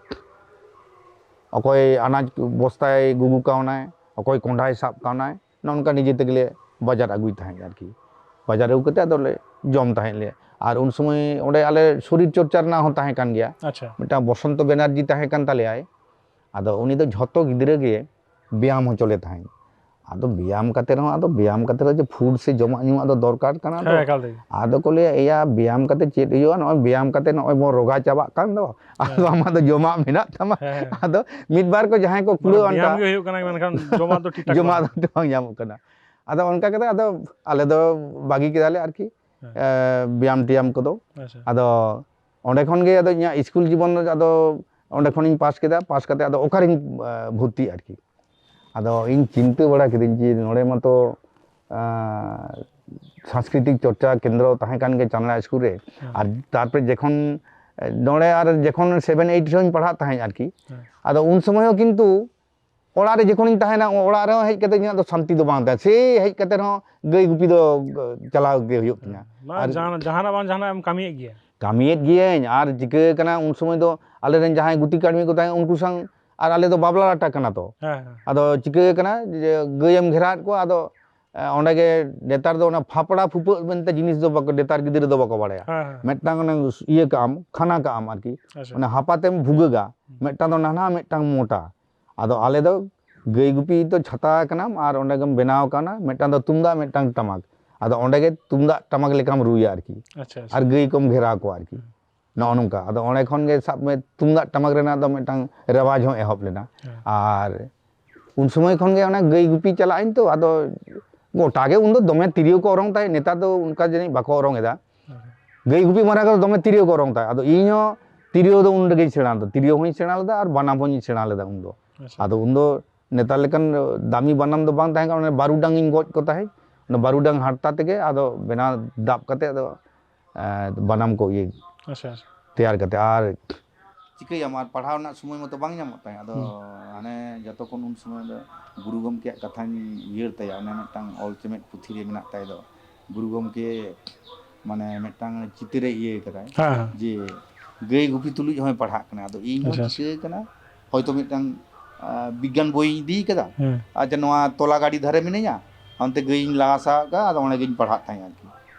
ᱚᱠᱚᱭ ᱟᱱᱟᱡᱽ ᱵᱚᱥᱛᱟᱭ ᱜᱩᱜᱩ ᱠᱟᱣᱱᱟᱭ, ᱚᱠᱚᱭ ᱠᱚᱸᱰᱷᱟᱭ ᱥᱟᱵ ᱠᱟᱣᱱᱟᱭ, ᱱᱚᱜᱼᱚ ᱱᱚᱝᱠᱟ ᱱᱤᱡᱮ ᱛᱮᱜᱮᱞᱮ ᱵᱟᱡᱟᱨ ᱟᱹᱜᱩᱭ ᱛᱟᱦᱮᱸᱫ ᱟᱨᱠᱤ᱾ ᱵᱟᱡᱟᱨ ᱟᱹᱜᱩ ᱠᱟᱛᱮ ᱟᱫᱚᱞᱮ ᱡᱚᱢ ᱛᱟᱦᱮᱸᱫ ᱞᱮ᱾ ᱟᱨ ᱩᱱ ᱥᱚᱢᱚᱭ ᱚᱸᱰᱮ ᱟᱞᱮ ᱥᱚᱨᱤᱨ ᱪᱚᱨᱪᱟ ᱨᱮᱱᱟᱜ ᱦᱚᱸ ᱛᱟᱦᱮᱸ ᱠᱟᱱ ᱜᱮᱭᱟ᱾ ᱟᱪᱪᱷᱟ᱾ ᱢᱤᱫᱴᱟᱝ ᱵᱚᱥᱚᱱᱛᱚ ᱵᱮᱱᱟᱨᱡᱤ ᱛᱟᱦᱮᱸ ᱠᱟᱱ ᱛᱟᱞᱮᱭᱟᱭ᱾ ᱟᱫᱚ ᱩᱱᱤ ᱫᱚ ᱡᱷᱚᱛᱚ ᱜᱤᱫᱽᱨᱟᱹ ᱜᱮ ᱵᱮᱭᱟᱢ ᱦᱚᱪᱚ ᱞᱮ ᱛᱟᱦᱮᱸᱫ᱾ ᱟᱫᱚ ᱵᱮᱭᱟᱢ ᱠᱟᱛᱮ ᱨᱮᱦᱚᱸ, ᱟᱫᱚ ᱵᱮᱭᱟᱢ ᱠᱟᱛᱮ ᱨᱮᱦᱚᱸ ᱡᱮ ᱯᱷᱩᱰ ᱥᱮ ᱡᱚᱢᱟᱜ ᱧᱩᱣᱟᱜ ᱫᱚ ᱫᱚᱨᱠᱟᱨ ᱠᱟᱱᱟ᱾ ᱟᱫᱚ ᱦᱮᱸ, ᱮᱠᱟᱞ ᱛᱮᱜᱮ᱾ ᱟᱫᱚ ᱠᱚ ᱞᱟᱹᱭᱟ, ᱮᱭᱟ, ᱵᱮᱭᱟᱢ ᱠᱟᱛᱮ ᱪᱮᱫ ᱦᱩᱭᱩᱜᱼᱟ? ᱱᱚᱜᱼᱚᱭ ᱵᱮᱭᱟᱢ ᱠᱟᱛᱮ ᱱᱚᱜᱼᱚᱭ ᱵᱚᱱ ᱨᱚᱜᱟ ᱪᱟᱵᱟᱜ ᱠᱟᱱ ᱫᱚ, ᱟᱫᱚ ᱦᱮᱸ᱾ ᱟᱢᱟᱜ ᱫᱚ ᱡᱚᱢᱟᱜ ᱢᱮᱱᱟᱜ ᱛᱟᱢᱟ᱾ ᱦᱮᱸ, ᱦᱮᱸ᱾ ᱟᱫᱚ ᱢᱤᱫ ᱵᱟᱨ ᱠᱚ ᱡᱟᱦᱟᱸᱭ ᱠᱚ ᱢᱟᱱᱮ ᱠᱩᱲᱟᱹᱣ ᱵᱮᱭᱟᱢ ᱟᱱᱴᱟ, ᱜᱮ ᱦᱩᱭᱩᱜ ᱠᱟᱱᱟ, ᱢᱮᱱᱠᱷᱟᱱ ᱡᱚᱢᱟᱜ ᱫᱚ ᱴᱷᱤᱠ ᱴᱷᱟᱠ ᱡᱚᱢᱟᱜ ᱵᱟᱝ᱾ ᱫᱚ ᱵᱟᱝ ᱧᱟᱢᱚᱜ ᱠᱟᱱᱟ᱾ ᱟᱫᱚ ᱚᱱᱠᱟ ᱠᱟᱛᱮ ᱟᱫᱚ ᱟᱞᱮ ᱫᱚ ᱵᱟᱹᱜᱤ ᱠᱮᱫᱟᱞᱮ ᱟᱨᱠᱤ᱾ ᱦᱮᱸ᱾ ᱮ, ᱵᱮᱭᱟᱢ ᱴᱮᱭᱟᱢ ᱠᱚᱫᱚ᱾ ᱟᱪᱪᱷᱟ᱾ ᱟᱫᱚ ᱚᱸᱰᱮ ᱠᱷᱚᱱ ᱜᱮ ᱟᱫᱚ ᱤᱧᱟᱹᱜ ᱥᱠᱩᱞ ᱡᱤᱵᱚᱱ ᱫᱚ ᱟᱫᱚ ᱚᱸᱰᱮ ᱠᱷᱚᱱᱤᱧ ᱯᱟᱥ ᱠᱮᱫᱟ᱾ ᱯᱟᱥ ᱠᱟᱛᱮ ᱟᱫᱚ ᱚᱠᱟᱨᱤᱧ, ᱮ, ᱵᱷᱚᱨᱛᱤᱜᱼᱟ ᱟᱨᱠᱤ᱾ ᱟᱫᱚ ᱤᱧ ᱪᱤᱱᱛᱟᱹ ᱵᱟᱲᱟ ᱠᱤᱫᱟᱹᱧ ᱡᱮ ᱱᱚᱰᱮ ᱢᱟᱛᱚ, ᱮ, ᱥᱟᱝᱥᱠᱨᱤᱛᱤᱠ ᱪᱚᱨᱪᱟ ᱠᱮᱱᱫᱨᱚ ᱛᱟᱦᱮᱸ ᱠᱟᱱ ᱜᱮ ᱪᱟᱸᱫᱽᱲᱟ ᱥᱠᱩᱞ ᱨᱮ᱾ ᱦᱮᱸ᱾ ᱟᱨ ᱛᱟᱨᱯᱚᱨᱮ ᱡᱚᱠᱷᱚᱱ, ᱮ, ᱱᱚᱰᱮ ᱟᱨ ᱡᱚᱠᱷᱚᱱ ᱥᱮᱵᱷᱮᱱ ᱮᱭᱤᱴ ᱨᱮᱦᱚᱸᱧ ᱯᱟᱲᱦᱟᱜ ᱛᱟᱦᱮᱸᱫ ᱟᱨᱠᱤ᱾ ᱦᱮᱸ᱾ ᱟᱫᱚ ᱩᱱ ᱥᱚᱢᱚᱭ ᱦᱚᱸ ᱠᱤᱱᱛᱩ ᱚᱲᱟᱜ ᱨᱮ ᱡᱚᱠᱷᱚᱱᱤᱧ ᱛᱟᱦᱮᱱᱟ, ᱚᱲᱟᱜ ᱨᱮᱦᱚᱸ ᱦᱮᱡ ᱠᱟᱛᱮ ᱤᱧᱟᱹᱜ ᱫᱚ ᱥᱟᱱᱛᱤ ᱫᱚ ᱵᱟᱝ ᱛᱟᱦᱮᱱᱟ᱾ ᱥᱮᱭ ᱦᱮᱡ ᱠᱟᱛᱮ ᱨᱮᱦᱚᱸ ᱜᱟᱹᱭ ᱜᱩᱯᱤ ᱫᱚ ᱪᱟᱞᱟᱣ ᱜᱮ ᱦᱩᱭᱩᱜ ᱛᱤᱧᱟ᱾ ᱢᱟ ᱟᱨ ᱡᱟᱦᱟᱱᱟᱜ, ᱡᱟᱦᱟᱱᱟᱜ ᱵᱟᱝ ᱡᱟᱦᱟᱱᱟᱜ ᱮᱢ ᱠᱟᱹᱢᱤᱭᱮᱫ ᱜᱮᱭᱟ᱾ ᱠᱟᱹᱢᱤᱭᱮᱫ ᱜᱤᱭᱟᱹᱧ, ᱟᱨ ᱪᱤᱠᱟᱹ ᱠᱟᱱᱟ, ᱩᱱ ᱥᱚᱢᱚᱭ ᱫᱚ ᱟᱞᱮᱨᱮᱱ ᱡᱟᱦᱟᱸᱭ ᱜᱩᱛᱤ ᱠᱟᱹᱲᱢᱤ ᱠᱚ ᱛᱟᱦᱮᱸ, ᱩᱱᱠᱩ ᱥᱟᱶ, ᱟᱨ ᱟᱞᱮ ᱫᱚ ᱵᱟᱵᱞᱟ ᱞᱟᱴᱟ ᱠᱟᱱᱟ ᱛᱚ᱾ ᱦᱮᱸ, ᱦᱮᱸ᱾ ᱟᱫᱚ ᱪᱤᱠᱟᱹ ᱠᱟᱱᱟ ᱡᱮ ᱜᱟᱹᱭᱮᱢ ᱜᱷᱮᱨᱟᱣᱮᱫ ᱠᱚᱣᱟ, ᱟᱫᱚ, ᱮ, ᱚᱸᱰᱮ ᱜᱮ ᱱᱮᱛᱟᱨ ᱫᱚ ᱚᱱᱟ ᱯᱷᱟᱯᱲᱟ ᱯᱷᱩᱯᱟᱹᱜ ᱢᱮᱱᱛᱮ ᱡᱤᱱᱤᱥ ᱫᱚ ᱵᱟᱠᱚ, ᱱᱮᱛᱟᱨ ᱜᱤᱫᱽᱨᱟᱹ ᱫᱚ ᱵᱟᱠᱚ ᱵᱟᱲᱟᱭᱟ᱾ ᱦᱮᱸ, ᱦᱮᱸ᱾ ᱢᱤᱫᱴᱟᱝ ᱚᱱᱮ ᱤᱭᱟᱹ ᱠᱟᱜ ᱟᱢ, ᱠᱷᱟᱱᱟ ᱠᱟᱜ ᱟᱢ ᱟᱨᱠᱤ᱾ ᱟᱪᱪᱷᱟ᱾ ᱚᱱᱟ ᱦᱟᱯᱟᱛᱮᱢ ᱵᱷᱩᱜᱟᱹᱜᱟ, ᱢᱤᱫᱴᱟᱝ ᱫᱚ ᱱᱟᱱᱦᱟ, ᱢᱤᱫᱴᱟᱝ ᱢᱚᱴᱟ᱾ ᱟᱫᱚ ᱟᱞᱮ ᱫᱚ ᱜᱟᱹᱭ ᱜᱩᱯᱤ ᱫᱚ ᱪᱷᱟᱛᱟ ᱠᱟᱱᱟᱢ ᱟᱨ ᱚᱸᱰᱮ ᱜᱮᱢ ᱵᱮᱱᱟᱣ ᱠᱟᱱᱟ, ᱢᱤᱫᱴᱟᱝ ᱫᱚ ᱛᱩᱢᱫᱟᱜ, ᱢᱤᱫᱴᱟᱝ ᱴᱟᱢᱟᱠ᱾ ᱟᱫᱚ ᱚᱸᱰᱮ ᱜᱮ ᱛᱩᱢᱫᱟᱜ ᱴᱟᱢᱟᱠ ᱞᱮᱠᱟᱢ ᱨᱩᱭᱟ ᱟᱨᱠᱤ᱾ ᱟᱪᱪᱷᱟ, ᱟᱪᱪᱷᱟ᱾ ᱟᱨ ᱜᱟᱹᱭ ᱠᱚᱢ ᱜᱷᱮᱨᱟᱣ ᱠᱚᱣᱟ ᱟᱨᱠᱤ᱾ ᱱᱚᱜᱼᱚ ᱱᱚᱝᱠᱟ᱾ ᱟᱫᱚ ᱚᱸᱰᱮ ᱠᱷᱚᱱ ᱜᱮ ᱥᱟᱵ ᱢᱮ ᱛᱩᱢᱫᱟᱜ ᱴᱟᱢᱟᱠ ᱨᱮᱱᱟᱜ ᱫᱚ ᱢᱤᱫᱴᱟᱝ ᱨᱮᱣᱟᱡᱽ ᱦᱚᱸ ᱮᱦᱚᱵ ᱞᱮᱱᱟ᱾ ᱦᱮᱸ᱾ ᱟᱨ ᱩᱱ ᱥᱚᱢᱚᱭ ᱠᱷᱚᱱ ᱜᱮ ᱚᱱᱟ ᱜᱟᱹᱭ ᱜᱩᱯᱤ ᱪᱟᱞᱟᱜ ᱟᱹᱧ ᱛᱚ, ᱟᱫᱚ ᱜᱚᱴᱟ ᱜᱮ ᱩᱱᱫᱚ ᱫᱚᱢᱮ ᱛᱤᱨᱭᱳ ᱠᱚ ᱚᱨᱚᱝ ᱛᱟᱦᱮᱸᱫ, ᱱᱮᱛᱟᱨ ᱫᱚ ᱚᱱᱠᱟ ᱡᱟᱹᱱᱤᱡ ᱵᱟᱠᱚ ᱚᱨᱚᱝ ᱮᱫᱟ᱾ ᱦᱮᱸ᱾ ᱜᱟᱹᱭ ᱜᱩᱯᱤ ᱢᱟᱨᱟ ᱠᱚᱫᱚ ᱫᱚᱢᱮ ᱛᱤᱨᱭᱳ ᱠᱚ ᱚᱨᱚᱝ ᱛᱟᱦᱮᱸᱫ, ᱟᱫᱚ ᱤᱧ ᱦᱚᱸ ᱛᱤᱨᱭᱳ ᱫᱚ ᱩᱱ ᱨᱮᱜᱮᱧ ᱥᱮᱬᱟ ᱞᱮᱫᱟ, ᱛᱤᱨᱭᱳ ᱦᱚᱸᱧ ᱥᱮᱬᱟ ᱞᱮᱫᱟ ᱟᱨ ᱵᱟᱱᱟᱢ ᱦᱚᱸᱧ ᱥᱮᱬᱟ ᱞᱮᱫᱟ ᱩᱱᱫᱚ᱾ ᱟᱪᱪᱷᱟ᱾ ᱟᱫᱚ ᱩᱱᱫᱚ ᱱᱮᱛᱟᱨ ᱞᱮᱠᱟᱱ ᱫᱟᱢᱤ ᱵᱟᱱᱟᱢ ᱫᱚ ᱵᱟᱝ ᱛᱟᱦᱮᱸ ᱠᱟᱱᱟ, ᱚᱱᱟ ᱵᱟᱹᱨᱩᱰᱟᱝ ᱤᱧ ᱜᱚᱡ ᱠᱚ ᱛᱟᱦᱮᱸᱫ, ᱚᱱᱟ ᱵᱟᱹᱨᱩᱰᱟᱝ ᱦᱟᱨᱛᱟ ᱛᱮᱜᱮ ᱟᱫᱚ ᱵᱮᱱᱟᱣ ᱫᱟᱵ ᱠᱟᱛᱮ ᱟᱫᱚ, ᱮᱸ, ᱵᱟᱱᱟᱢ ᱠᱚ ᱤᱭᱟᱹ ᱟᱪᱪᱷᱟ, ᱟᱪᱪᱷᱟ᱾ ᱛᱮᱭᱟᱨ ᱠᱟᱛᱮ᱾ ᱟᱨ ᱪᱤᱠᱟᱹᱭᱟᱢ, ᱟᱨ ᱯᱟᱲᱦᱟᱣ ᱨᱮᱱᱟᱜ ᱥᱚᱢᱚᱭ ᱢᱚᱛᱚ ᱵᱟᱝ ᱧᱟᱢᱚᱜ ᱛᱟᱦᱮᱸᱫ᱾ ᱟᱫᱚ ᱦᱩᱸ᱾ ᱦᱟᱱᱮ ᱡᱚᱛᱚ ᱠᱷᱚᱱ ᱩᱱ ᱥᱚᱢᱚᱭ ᱫᱚ ᱜᱩᱨᱩ ᱜᱚᱢᱠᱮᱭᱟᱜ ᱠᱟᱛᱷᱟᱧ ᱩᱭᱦᱟᱹᱨ ᱛᱟᱭᱟ, ᱚᱱᱮ ᱢᱤᱫᱴᱟᱝ ᱚᱞ ᱪᱮᱢᱮᱫ ᱯᱩᱛᱷᱤ ᱨᱮ ᱢᱮᱱᱟᱜ ᱛᱟᱭ ᱫᱚ, ᱜᱩᱨᱩ ᱜᱚᱢᱠᱮ ᱢᱟᱱᱮ ᱢᱤᱫᱴᱟᱝ ᱪᱤᱛᱟᱹᱨᱮ ᱤᱭᱟᱹ ᱠᱟᱫᱟᱭ, ᱦᱮᱸ, ᱦᱮᱸ᱾ ᱡᱮ ᱜᱟᱹᱭ ᱜᱩᱯᱤ ᱛᱩᱞᱩᱡ ᱦᱚᱸᱭ ᱯᱟᱲᱦᱟᱜ ᱠᱟᱱᱟ᱾ ᱟᱫᱚ ᱤᱧ ᱦᱚᱸ ᱟᱪᱪᱷᱟ᱾ ᱪᱤᱠᱟᱹ ᱠᱟᱱᱟ, ᱦᱚᱭᱛᱳ ᱢᱤᱫᱴᱟᱝ, ᱟ, ᱵᱤᱜᱽᱜᱟᱱ ᱵᱳᱭᱤᱧ ᱤᱫᱤ ᱠᱟᱫᱟ, ᱦᱮᱸ᱾ ᱟᱪᱪᱷᱟ, ᱱᱚᱣᱟ ᱛᱚᱞᱟ ᱜᱟᱹᱰᱤ ᱫᱷᱟᱨᱮ ᱢᱤᱱᱟᱹᱧᱟ, ᱚᱱᱛᱮ ᱜᱟᱹᱭᱤᱧ ᱞᱟᱜᱟ ᱥᱟᱵ ᱠᱟᱜᱼᱟ, ᱟᱫᱚ ᱚᱸᱰᱮ ᱜᱤᱧ ᱯᱟᱲᱦᱟᱜ ᱛᱟᱦᱮᱸᱫ ᱟᱨᱠᱤ,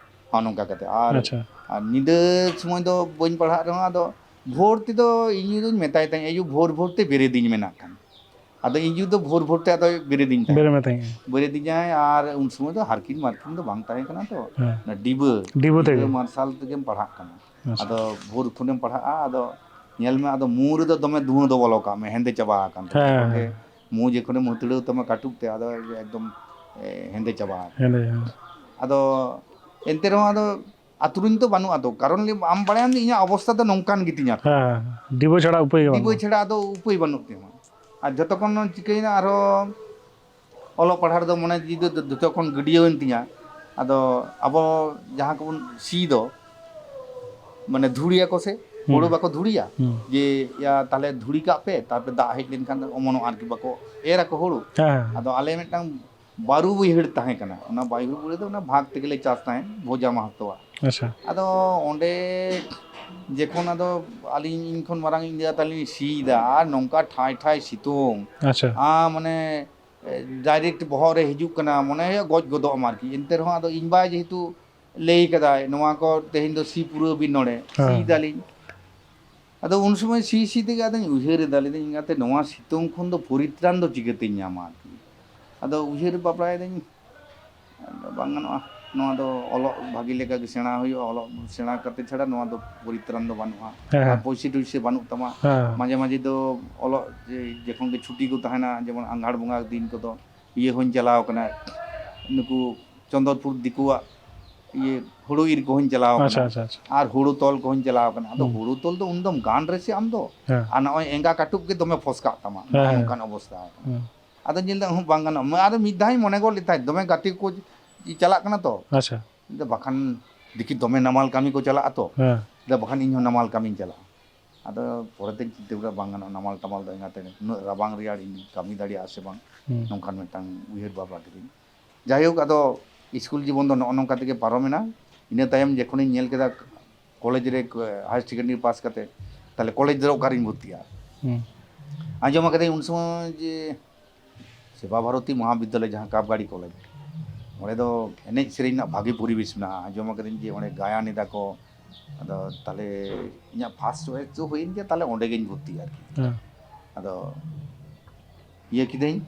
ᱦᱚᱸᱜᱼᱚ ᱱᱚᱝᱠᱟ ᱠᱟᱛᱮ᱾ ᱟᱨ, ᱟᱪᱪᱷᱟ᱾ ᱟᱨ ᱧᱤᱫᱟᱹ ᱥᱚᱢᱚᱭ ᱫᱚ ᱵᱟᱹᱧ ᱯᱟᱲᱦᱟᱜ ᱨᱮᱦᱚᱸ, ᱟᱫᱚ ᱵᱷᱳᱨ ᱛᱮᱫᱚ ᱤᱧ ᱫᱚᱧ ᱢᱮᱛᱟᱭ ᱛᱟᱦᱮᱸᱫ, "ᱮᱭᱩ, ᱵᱷᱳᱨ ᱵᱷᱳᱨ ᱛᱮ ᱵᱮᱨᱮᱫᱤᱧ ᱢᱮ ᱱᱟᱜ ᱠᱷᱟᱱ, ᱟᱫᱚ ᱤᱧ ᱡᱩ ᱫᱚ ᱵᱷᱳᱨ ᱵᱷᱳᱨ ᱛᱮ ᱟᱫᱚ ᱵᱮᱨᱮᱫᱤᱧ ᱛᱟᱦᱮᱸᱫ᱾ ᱵᱮᱨᱮᱫ ᱢᱮ ᱛᱟᱦᱮᱸᱫ᱾ ᱵᱮᱨᱮᱫᱤᱧᱟᱭ, ᱟᱨ ᱩᱱ ᱥᱚᱢᱚᱭ ᱫᱚ ᱦᱟᱨᱠᱤᱱ ᱢᱟᱨᱠᱤᱱ ᱫᱚ ᱵᱟᱝ ᱛᱟᱦᱮᱸ ᱠᱟᱱᱟ ᱛᱚ᱾ ᱦᱮᱸ᱾ ᱚᱱᱟ ᱰᱤᱵᱟᱹ, ᱰᱤᱵᱟᱹ ᱛᱮᱜᱮ᱾ ᱰᱤᱵᱟᱹ ᱢᱟᱨᱥᱟᱞ ᱛᱮᱜᱮᱢ ᱯᱟᱲᱦᱟᱜ ᱠᱟᱱᱟ᱾ ᱟᱪᱪᱷᱟ᱾ ᱟᱫᱚ ᱵᱷᱳᱨ ᱠᱷᱚᱱᱮᱢ ᱯᱟᱲᱦᱟᱜᱼᱟ, ᱟᱫᱚ ᱧᱮᱞ ᱢᱮ, ᱟᱫᱚ ᱢᱩ ᱨᱮᱫᱚ ᱫᱚᱢᱮ ᱫᱷᱩᱣᱟᱹ ᱫᱚ ᱵᱚᱞᱚ ᱠᱟᱜ ᱢᱮ, ᱦᱮᱸᱫᱮ ᱪᱟᱵᱟ ᱟᱠᱟᱱ ᱛᱟᱢᱟ᱾ ᱦᱮᱸ, ᱦᱮᱸ᱾ ᱢᱩ ᱡᱚᱠᱷᱚᱱᱮᱢ ᱦᱟᱹᱛᱲᱟᱹᱣ ᱛᱟᱢᱟ ᱠᱟᱹᱴᱩᱵ ᱛᱮ, ᱟᱫᱚ ᱮᱠᱫᱚᱢ, ᱮ, ᱦᱮᱸᱫᱮ ᱪᱟᱵᱟ ᱟᱠᱟᱱᱟ᱾ ᱦᱮᱸᱫᱮ, ᱦᱮᱸ᱾ ᱟᱫᱚ ᱮᱱᱛᱮ ᱨᱮᱦᱚᱸ ᱟᱫᱚ ᱟᱹᱛᱩ ᱨᱮᱱ ᱫᱚ ᱵᱟᱹᱱᱩᱜᱼᱟ ᱛᱚ, ᱠᱟᱨᱚᱱ ᱞᱟᱹᱭ ᱟᱢ ᱵᱟᱲᱟᱭᱟᱢ ᱡᱮ ᱤᱧᱟᱹᱜ ᱚᱵᱚᱥᱛᱟ ᱫᱚ ᱱᱚᱝᱠᱟᱱ ᱜᱮᱛᱤᱧᱟ᱾ ᱦᱮᱸ, ᱰᱤᱵᱟᱹ ᱪᱷᱟᱲᱟ ᱩᱯᱟᱹᱭ ᱜᱮ ᱰᱤᱵᱟᱹ ᱵᱟᱹᱱᱩᱜᱼᱟ᱾ ᱪᱷᱟᱲᱟ ᱟᱫᱚ ᱩᱯᱟᱹᱭ ᱵᱟᱹᱱᱩᱜ ᱛᱤᱧᱟ᱾ ᱟᱨ ᱡᱚᱛᱚ ᱠᱷᱚᱱ ᱪᱤᱠᱟᱹᱭᱮᱱᱟ, ᱟᱨᱦᱚᱸ ᱚᱞᱚᱜ ᱯᱟᱲᱦᱟᱜ ᱨᱮᱫᱚ ᱢᱚᱱᱮ ᱡᱤᱣᱤ ᱫᱚ ᱡᱚᱛᱚ ᱠᱷᱚᱱ ᱜᱟᱹᱰᱭᱟᱹᱣᱮᱱ ᱛᱤᱧᱟ᱾ ᱟᱫᱚ ᱟᱵᱚ ᱡᱟᱦᱟᱸ ᱠᱚᱵᱚᱱ ᱥᱤ ᱫᱚ, ᱢᱟᱱᱮ ᱫᱷᱩᱲᱤᱭᱟᱠᱚ ᱥᱮ, ᱦᱩᱸ᱾ ᱦᱩᱲᱩ ᱵᱟᱠᱚ ᱫᱷᱩᱲᱤᱭᱟ? ᱦᱩᱸ᱾ ᱡᱮ, ᱭᱟ, ᱛᱟᱦᱞᱮ ᱫᱷᱩᱲᱤ ᱠᱟᱜ ᱯᱮ, ᱛᱟᱨᱯᱚᱨᱮ ᱫᱟᱜ ᱦᱮᱡ ᱞᱮᱱᱠᱷᱟᱱ ᱫᱚ ᱚᱢᱚᱱᱚᱜᱼᱟ ᱟᱨᱠᱤ, ᱵᱟᱠᱚ ᱮᱨ ᱟᱠᱚ ᱦᱩᱲᱩ᱾ ᱦᱮᱸ᱾ ᱟᱫᱚ ᱟᱞᱮ ᱢᱤᱫᱴᱟᱝ ᱵᱟᱹᱨᱩ ᱵᱟᱹᱭᱦᱟᱹᱲ ᱛᱟᱦᱮᱸ ᱠᱟᱱᱟ, ᱚᱱᱟ ᱵᱟᱹᱭᱦᱟᱹᱲ ᱵᱟᱹᱭᱦᱟᱹᱲ ᱫᱚ ᱚᱱᱟ ᱵᱷᱟᱜᱽ ᱛᱮᱜᱮᱞᱮ ᱪᱟᱥ ᱛᱟᱦᱮᱸᱫ, ᱵᱷᱚᱡᱟ ᱢᱟᱦᱟᱛᱚᱣᱟᱜ᱾ ᱟᱪᱪᱷᱟ᱾ ᱟᱫᱚ ᱚᱸᱰᱮ ᱡᱚᱠᱷᱚᱱ ᱟᱫᱚ ᱟᱹᱞᱤᱧ, ᱤᱧ ᱠᱷᱚᱱ ᱢᱟᱨᱟᱝ ᱤᱧ ᱫᱟᱫᱟ ᱛᱟᱹᱞᱤᱧ ᱥᱤᱭᱮᱫᱟ, ᱟᱨ ᱱᱚᱝᱠᱟ ᱴᱷᱟᱭ ᱴᱷᱟᱭ ᱥᱤᱛᱩᱝ, ᱟᱪᱪᱷᱟ᱾ ᱟᱨ ᱢᱟᱱᱮ, ᱮ, direct ᱵᱚᱦᱚᱜ ᱨᱮ ᱦᱤᱡᱩᱜ ᱠᱟᱱᱟ, ᱢᱚᱱᱮ ᱦᱩᱭᱩᱜᱼᱟ ᱜᱚᱡ ᱜᱚᱫᱚᱜ ᱟᱢ ᱟᱨᱠᱤ᱾ ᱮᱱᱛᱮ ᱨᱮᱦᱚᱸ ᱟᱫᱚ ᱤᱧ ᱵᱟ ᱡᱮᱦᱮᱛᱩ ᱞᱟᱹᱭ ᱠᱟᱫᱟᱭ, "ᱱᱚᱣᱟ ᱠᱚ ᱛᱮᱦᱮᱧ ᱫᱚ ᱥᱤ ᱯᱩᱨᱟᱹᱣ ᱵᱤᱱ ᱱᱚᱰᱮ", ᱦᱮᱸ᱾ ᱥᱤ ᱫᱟᱞᱤᱧ᱾ ᱟᱫᱚ ᱩᱱ ᱥᱚᱢᱚᱭ ᱥᱤ ᱥᱤ ᱛᱮᱜᱮ ᱟᱫᱚᱧ ᱩᱭᱦᱟᱹᱨ ᱮᱫᱟ, ᱞᱟᱹᱭᱫᱟᱹᱧ, "ᱮᱸᱜᱟᱛᱮ, ᱱᱚᱣᱟ ᱥᱤᱛᱩᱝ ᱠᱷᱚᱱ ᱫᱚ ᱯᱚᱨᱤᱛᱨᱟᱱ ᱫᱚ ᱪᱤᱠᱟᱹᱛᱤᱧ ᱧᱟᱢᱟ?" ᱟᱨᱠᱤ᱾ ᱟᱫᱚ ᱩᱭᱦᱟᱹᱨ ᱵᱟᱯᱲᱟᱭᱮᱫᱟᱹᱧ, ᱟᱫᱚ ᱵᱟᱝ ᱜᱟᱱᱚᱜᱼᱟ, ᱱᱚᱣᱟ ᱫᱚ ᱚᱞᱚᱜ ᱵᱷᱟᱹᱜᱤ ᱞᱮᱠᱟ ᱜᱮ ᱥᱮᱬᱟ ᱦᱩᱭᱩᱜᱼᱟ, ᱚᱞᱚᱜ ᱥᱮᱬᱟ ᱠᱟᱛᱮ ᱪᱷᱟᱲᱟ ᱱᱚᱣᱟ ᱫᱚ ᱯᱚᱨᱤᱛᱨᱟᱱ ᱫᱚ ᱵᱟᱹᱱᱩᱜᱼᱟ᱾ ᱦᱮᱸ, ᱟᱨ ᱦᱮᱸ᱾ ᱯᱩᱭᱥᱟᱹ ᱴᱩᱭᱥᱟᱹ ᱵᱟᱹᱱᱩᱜ ᱛᱟᱢᱟ᱾ ᱦᱮᱸ᱾ ᱢᱟᱡᱷᱮ ᱢᱟᱡᱷᱮ ᱫᱚ ᱚᱞᱚᱜ ᱡᱮ, ᱡᱚᱠᱷᱚᱱ ᱜᱮ ᱪᱷᱩᱴᱤ ᱠᱚ ᱛᱟᱦᱮᱱᱟ, ᱡᱮᱢᱚᱱ ᱟᱸᱜᱷᱟᱲ ᱵᱚᱸᱜᱟ ᱫᱤᱱ ᱠᱚᱫᱚ, ᱤᱭᱟᱹ ᱦᱚᱸᱧ ᱪᱟᱞᱟᱣ ᱠᱟᱱᱟ, ᱱᱩᱠᱩ ᱪᱚᱱᱫᱚᱨᱯᱩᱨ ᱫᱤᱠᱩᱣᱟᱜ ᱤᱭᱟᱹ ᱦᱩᱲᱩ ᱤᱨ ᱠᱚᱦᱚᱸᱧ ᱪᱟᱞᱟᱣ ᱠᱟᱱᱟ᱾ ᱟᱪᱪᱷᱟ, ᱟᱪᱪᱷᱟ, ᱟᱪᱪᱷᱟ᱾ ᱟᱨ ᱦᱩᱲᱩ ᱛᱚᱞ ᱠᱚᱦᱚᱸᱧ ᱪᱟᱞᱟᱣ ᱠᱟᱱᱟ᱾ ᱟᱫᱚ ᱦᱩᱸ᱾ ᱦᱩᱲᱩ ᱛᱚᱞ ᱫᱚ ᱩᱱ ᱫᱚᱢ ᱜᱟᱱ ᱨᱮᱥᱮ ᱟᱢ ᱫᱚ? ᱦᱮᱸ᱾ ᱟᱨ ᱱᱚᱜᱼᱚᱭ ᱮᱸᱜᱟ ᱠᱟᱹᱴᱩᱵ ᱜᱮ ᱫᱚᱢᱮ ᱯᱷᱚᱥᱠᱟᱜ ᱛᱟᱢᱟ᱾ ᱦᱮᱸ, ᱱᱚᱜᱼᱚ ᱦᱮᱸ᱾ ᱱᱚᱝᱠᱟᱱ ᱚᱵᱚᱥᱛᱟ ᱟᱠᱟᱱᱟ᱾ ᱦᱩᱸ᱾ ᱟᱫᱚ ᱧᱮᱞ ᱫᱟ, ᱦᱩᱸ, ᱵᱟᱝ ᱜᱟᱱᱚᱜᱼᱟ᱾ ᱢᱟ-, ᱟᱨ ᱢᱤᱫ ᱫᱷᱟᱣ ᱤᱧ ᱢᱚᱱᱮ ᱜᱚᱫ ᱞᱮᱫ ᱛᱟᱦᱮᱸᱫ, ᱫᱚᱢᱮ ᱜᱟᱛᱮ ᱠᱚ ᱪᱟᱞᱟᱜ ᱠᱟᱱᱟ ᱛᱚ᱾ ᱟᱪᱪᱷᱟ᱾ ᱤᱧ ᱫᱚ ᱵᱟᱠᱷᱟᱱ ᱫᱮᱠᱷᱤ ᱫᱚᱢᱮ ᱱᱟᱢᱟᱞ ᱠᱟᱹᱢᱤ ᱠᱚ ᱪᱟᱞᱟᱜᱼᱟ ᱛᱚ᱾ ᱦᱮᱸ᱾ ᱤᱧ ᱫᱚ ᱵᱟᱠᱷᱟᱱ ᱤᱧ ᱦᱚᱸ ᱱᱟᱢᱟᱞ ᱠᱟᱹᱢᱤᱧ ᱪᱟᱞᱟᱜᱼᱟ᱾ ᱟᱫᱚ ᱯᱚᱨᱮᱛᱮᱧ ᱪᱤᱱᱛᱟᱹ ᱠᱮᱫᱟ, ᱵᱟᱝ ᱜᱟᱱᱚᱜᱼᱟ, ᱱᱟᱢᱟᱞ ᱴᱟᱢᱟᱞ ᱫᱚ ᱮᱸᱜᱟᱛᱮ ᱩᱱᱟᱹᱜ ᱨᱟᱵᱟᱝ ᱨᱮᱭᱟᱲ ᱤᱧ ᱠᱟᱹᱢᱤ ᱫᱟᱲᱮᱭᱟᱜᱼᱟ ᱥᱮ ᱵᱟᱝ, ᱦᱩᱸ᱾ ᱱᱚᱝᱠᱟᱱ ᱢᱤᱫᱴᱟᱝ ᱩᱭᱦᱟᱹᱨ ᱵᱷᱟᱵᱽᱱᱟ ᱠᱤᱫᱟᱹᱧ᱾ ᱡᱟᱭᱦᱳᱠ, ᱟᱫᱚ ᱤᱥᱠᱩᱞ ᱡᱤᱵᱚᱱ ᱫᱚ ᱱᱚᱜᱼᱚ ᱱᱚᱝᱠᱟ ᱛᱮᱜᱮ ᱯᱟᱨᱚᱢᱮᱱᱟ᱾ ᱤᱱᱟᱹ ᱛᱟᱭᱚᱢ ᱡᱚᱠᱷᱚᱱᱤᱧ ᱧᱮᱞ ᱠᱮᱫᱟ ᱠᱚᱞᱮᱡᱽ ᱨᱮ, higher secondary pass ᱠᱟᱛᱮ, ᱛᱟᱦᱞᱮ ᱠᱚᱞᱮᱡᱽ ᱨᱮ ᱚᱠᱟᱨᱤᱧ ᱵᱷᱚᱨᱛᱤᱜᱼᱟ? ᱦᱩᱸ᱾ ᱟᱸᱡᱚᱢ ᱟᱠᱟᱫᱟᱹᱧ ᱩᱱ ᱥᱚᱢᱚᱭ ᱡᱮ ᱥᱮᱵᱟ ᱵᱷᱟᱨᱚᱛᱤ ᱢᱚᱦᱟᱵᱤᱫᱽᱫᱟᱞᱚᱭ, ᱡᱟᱦᱟᱸ ᱠᱟᱯᱜᱟᱲᱤ ᱠᱚᱞᱮᱡᱽ, ᱚᱸᱰᱮ ᱫᱚ ᱮᱱᱮᱡ ᱥᱮᱨᱮᱧ ᱨᱮᱱᱟᱜ ᱵᱷᱟᱜᱮ ᱯᱚᱨᱤᱵᱮᱥ ᱢᱮᱱᱟᱜᱼᱟ, ᱟᱸᱡᱚᱢ ᱟᱠᱟᱫᱟᱹᱧ ᱡᱮ ᱚᱸᱰᱮ ᱜᱟᱭᱟᱱ ᱮᱫᱟ ᱠᱚ᱾ ᱟᱫᱚ ᱛᱟᱦᱞᱮ ᱤᱧᱟᱹᱜ first choice ᱫᱚ ᱦᱩᱭᱮᱱ ᱜᱮᱭᱟ, ᱛᱟᱦᱞᱮ ᱚᱸᱰᱮ ᱜᱤᱧ ᱵᱷᱚᱨᱛᱤᱜᱼᱟ ᱟᱨᱠᱤ᱾ ᱦᱮᱸ᱾ ᱟᱫᱚ ᱤᱭᱟᱹ ᱠᱤᱫᱟᱹᱧ,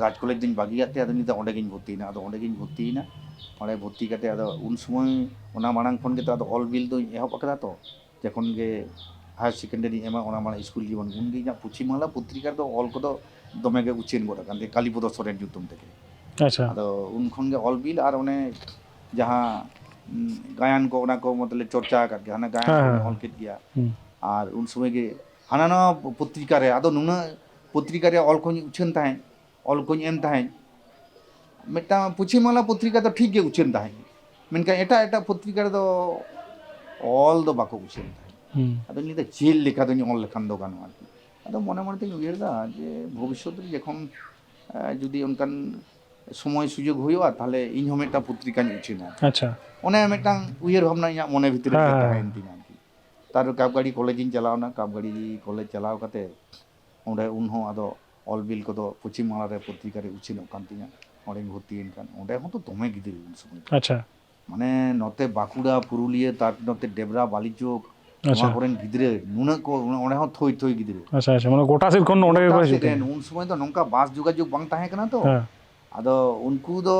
ᱨᱟᱡᱽ ᱠᱚᱞᱮᱡᱽ ᱫᱚᱧ ᱵᱟᱹᱜᱤᱭᱟᱫ ᱛᱮ ᱟᱫᱚ ᱱᱤᱛᱚᱜ ᱚᱸᱰᱮ ᱜᱤᱧ ᱵᱷᱚᱨᱛᱤᱭᱮᱱᱟ᱾ ᱟᱫᱚ ᱚᱸᱰᱮ ᱜᱤᱧ ᱵᱷᱚᱨᱛᱤᱭᱮᱱᱟ᱾ ᱚᱸᱰᱮ ᱵᱷᱚᱨᱛᱤ ᱠᱟᱛᱮ ᱟᱫᱚ ᱩᱱ ᱥᱚᱢᱚᱭ, ᱚᱱᱟ ᱢᱟᱲᱟᱝ ᱠᱷᱚᱱ ᱜᱮ ᱛᱚ ᱟᱫᱚ ᱚᱞ ᱵᱤᱞ ᱫᱚᱧ ᱮᱦᱚᱵ ᱟᱠᱟᱫᱟ ᱛᱚ, ᱡᱚᱠᱷᱚᱱ ᱜᱮ ᱦᱟᱭᱟᱨ ᱥᱮᱠᱮᱱᱰᱟᱨᱤᱧ ᱮᱢᱟ, ᱚᱱᱟ ᱢᱟᱲᱟᱝ ᱥᱠᱩᱞ ᱡᱤᱵᱚᱱ, ᱩᱱᱜᱮ ᱤᱧᱟᱹᱜ ᱯᱚᱪᱷᱤᱢ ᱵᱟᱝᱞᱟ ᱯᱚᱛᱨᱤᱠᱟ ᱨᱮᱫᱚ ᱚᱞ ᱠᱚᱫᱚ ᱫᱚᱢᱮ ᱜᱮ ᱩᱪᱷᱟᱹᱱ ᱜᱚᱫ ᱟᱠᱟᱱ ᱛᱤᱧᱟᱹ, ᱠᱟᱞᱤᱯᱚᱫᱚ ᱥᱚᱨᱮᱱ ᱧᱩᱛᱩᱢ ᱛᱮᱜᱮ᱾ ᱟᱪᱪᱷᱟ᱾ ᱟᱫᱚ ᱩᱱ ᱠᱷᱚᱱ ᱜᱮ ᱚᱞ ᱵᱤᱞ ᱟᱨ ᱚᱱᱮ ᱡᱟᱦᱟᱸ, ᱩᱸ, ᱜᱟᱭᱟᱱ ᱠᱚ, ᱚᱱᱟ ᱠᱚ ᱢᱚᱛᱞᱚᱵ ᱪᱚᱨᱪᱟ ᱟᱠᱟᱫ ᱜᱮᱭᱟ, ᱦᱟᱱᱟ ᱜᱟᱭᱟᱱ ᱦᱮᱸ, ᱠᱚᱧ ᱦᱮᱸ᱾ ᱚᱞ ᱠᱮᱫ ᱜᱮᱭᱟ᱾ ᱦᱩᱸ᱾ ᱟᱨ ᱩᱱ ᱥᱚᱢᱚᱭ ᱜᱮ ᱦᱟᱱᱟ ᱱᱟᱣᱟ ᱯᱚᱛᱨᱤᱠᱟ ᱨᱮ, ᱟᱫᱚ ᱱᱩᱱᱟᱹᱜ ᱯᱚᱛᱨᱤᱠᱟ ᱨᱮ ᱚᱞ ᱠᱚᱧ ᱩᱪᱷᱟᱹᱱ ᱛᱟᱦᱮᱸᱫ, ᱚᱞ ᱠᱚᱧ ᱮᱢ ᱛᱟᱦᱮᱸᱫ, ᱢᱤᱫᱴᱟᱝ ᱯᱚᱪᱷᱤᱢ ᱵᱟᱝᱞᱟ ᱯᱚᱛᱨᱤᱠᱟ ᱫᱚ ᱴᱷᱤᱠ ᱜᱮ ᱩᱪᱷᱟᱹᱱ ᱛᱟᱦᱮᱸᱫ, ᱢᱮᱱᱠᱷᱟᱱ ᱮᱴᱟᱜ ᱮᱴᱟᱜ ᱯᱚᱛᱨᱤᱠᱟ ᱨᱮᱫᱚ ᱚᱞ ᱫᱚ ᱵᱟᱠᱚ ᱩᱪᱷᱟᱹᱱ ᱛᱟᱦᱮᱸᱫ᱾ ᱦᱩᱸ᱾ ᱟᱫᱚᱧ ᱞᱟᱹᱭᱫᱟ, ᱪᱮᱫ ᱞᱮᱠᱟ ᱫᱚᱧ ᱚᱞ ᱞᱮᱠᱷᱟᱱ ᱫᱚ ᱜᱟᱱᱚᱜᱼᱟ ᱟᱨᱠᱤ᱾ ᱟᱫᱚ ᱢᱚᱱᱮ ᱢᱚᱱᱮ ᱛᱤᱧ ᱩᱭᱦᱟᱹᱨ ᱮᱫᱟ ᱡᱮ ᱵᱷᱚᱵᱤᱥᱥᱚᱛ ᱨᱮ ᱡᱚᱠᱷᱚᱱ, ᱮ, ᱡᱩᱫᱤ ᱚᱱᱠᱟᱱ ᱥᱚᱢᱚᱭ ᱥᱩᱡᱳᱜᱽ ᱦᱩᱭᱩᱜᱼᱟ, ᱛᱟᱦᱚᱞᱮ ᱤᱧ ᱦᱚᱸ ᱢᱤᱫᱴᱟᱝ ᱯᱚᱛᱨᱤᱠᱟᱧ ᱩᱪᱷᱟᱹᱱᱟ᱾ ᱟᱪᱪᱷᱟ᱾ ᱚᱱᱮ ᱢᱤᱫᱴᱟᱝ ᱩᱭᱦᱟᱹᱨ ᱵᱷᱟᱵᱽᱱᱟ ᱤᱧᱟᱹᱜ ᱢᱚᱱᱮ ᱵᱷᱤᱛᱨᱤ ᱨᱮ ᱦᱮᱸ, ᱦᱮᱸ᱾ ᱛᱟᱦᱮᱸᱭᱮᱱ ᱛᱤᱧᱟ ᱟᱨᱠᱤ᱾ ᱛᱟᱨ ᱠᱟᱯᱜᱟᱲᱤ ᱠᱚᱞᱮᱡᱽ ᱤᱧ ᱪᱟᱞᱟᱣᱱᱟ, ᱠᱟᱯᱜᱟᱲᱤ ᱠᱚᱞᱮᱡᱽ ᱪᱟᱞᱟᱣ ᱠᱟᱛᱮ ᱚᱸᱰᱮ ᱩᱱ ᱦᱚᱸ ᱟᱫᱚ ᱚᱞ ᱵᱤᱞ ᱠᱚᱫᱚ ᱯᱚᱪᱷᱤᱢ ᱵᱟᱝᱞᱟ ᱨᱮ ᱯᱚᱛᱨᱤᱠᱟ ᱨᱮ ᱩᱪᱷᱟᱹᱱᱚᱜ ᱠᱟᱱ ᱛᱤᱧᱟ᱾ ᱚᱸᱰᱮᱧ ᱵᱷᱚᱨᱛᱤᱭᱮᱱ ᱠᱷᱟᱱ ᱚᱸᱰᱮ ᱦᱚᱸ ᱛᱚ ᱫᱚᱢᱮ ᱜᱤᱫᱽᱨᱟᱹ ᱩᱱ ᱥᱚᱢᱚᱭ ᱫᱚ᱾ ᱟᱪᱪᱷᱟ᱾ ᱢᱟᱱᱮ ᱱᱚᱛᱮ ᱵᱟᱸᱠᱩᱲᱟ, ᱯᱩᱨᱩᱞᱤᱭᱟᱹ, ᱛᱟᱨ ᱱᱚᱛᱮ ᱰᱮᱵᱽᱨᱟ, ᱵᱟᱞᱤᱪᱚᱠ, ᱟᱪᱪᱷᱟ᱾ ᱱᱚᱣᱟ ᱠᱚᱨᱮᱱ ᱜᱤᱫᱽᱨᱟᱹ ᱱᱩᱱᱟᱹᱜ ᱠᱚ, ᱚᱸᱰᱮ ᱦᱚᱸ ᱛᱷᱚᱭ ᱛᱷᱚᱭ ᱜᱤᱫᱽᱨᱟᱹ᱾ ᱟᱪᱪᱷᱟ, ᱟᱪᱪᱷᱟ, ᱢᱟᱱᱮ ᱜᱚᱴᱟ ᱥᱮᱫ ᱠᱷᱚᱱ ᱚᱸᱰᱮ ᱜᱮᱠᱚ ᱜᱚᱴᱟ ᱦᱤᱡᱩᱜ ᱥᱮᱫ ᱨᱮᱱ, ᱛᱟᱦᱮᱸᱫ᱾ ᱩᱱ ᱥᱚᱢᱚᱭ ᱫᱚ ᱱᱚᱝᱠᱟ ᱵᱟᱥ ᱡᱳᱜᱟᱡᱳᱜᱽ ᱵᱟᱝ ᱛᱟᱦᱮᱸ ᱠᱟᱱᱟ ᱛᱚ᱾ ᱦᱮᱸ᱾ ᱟᱫᱚ ᱩᱱᱠᱩ ᱫᱚ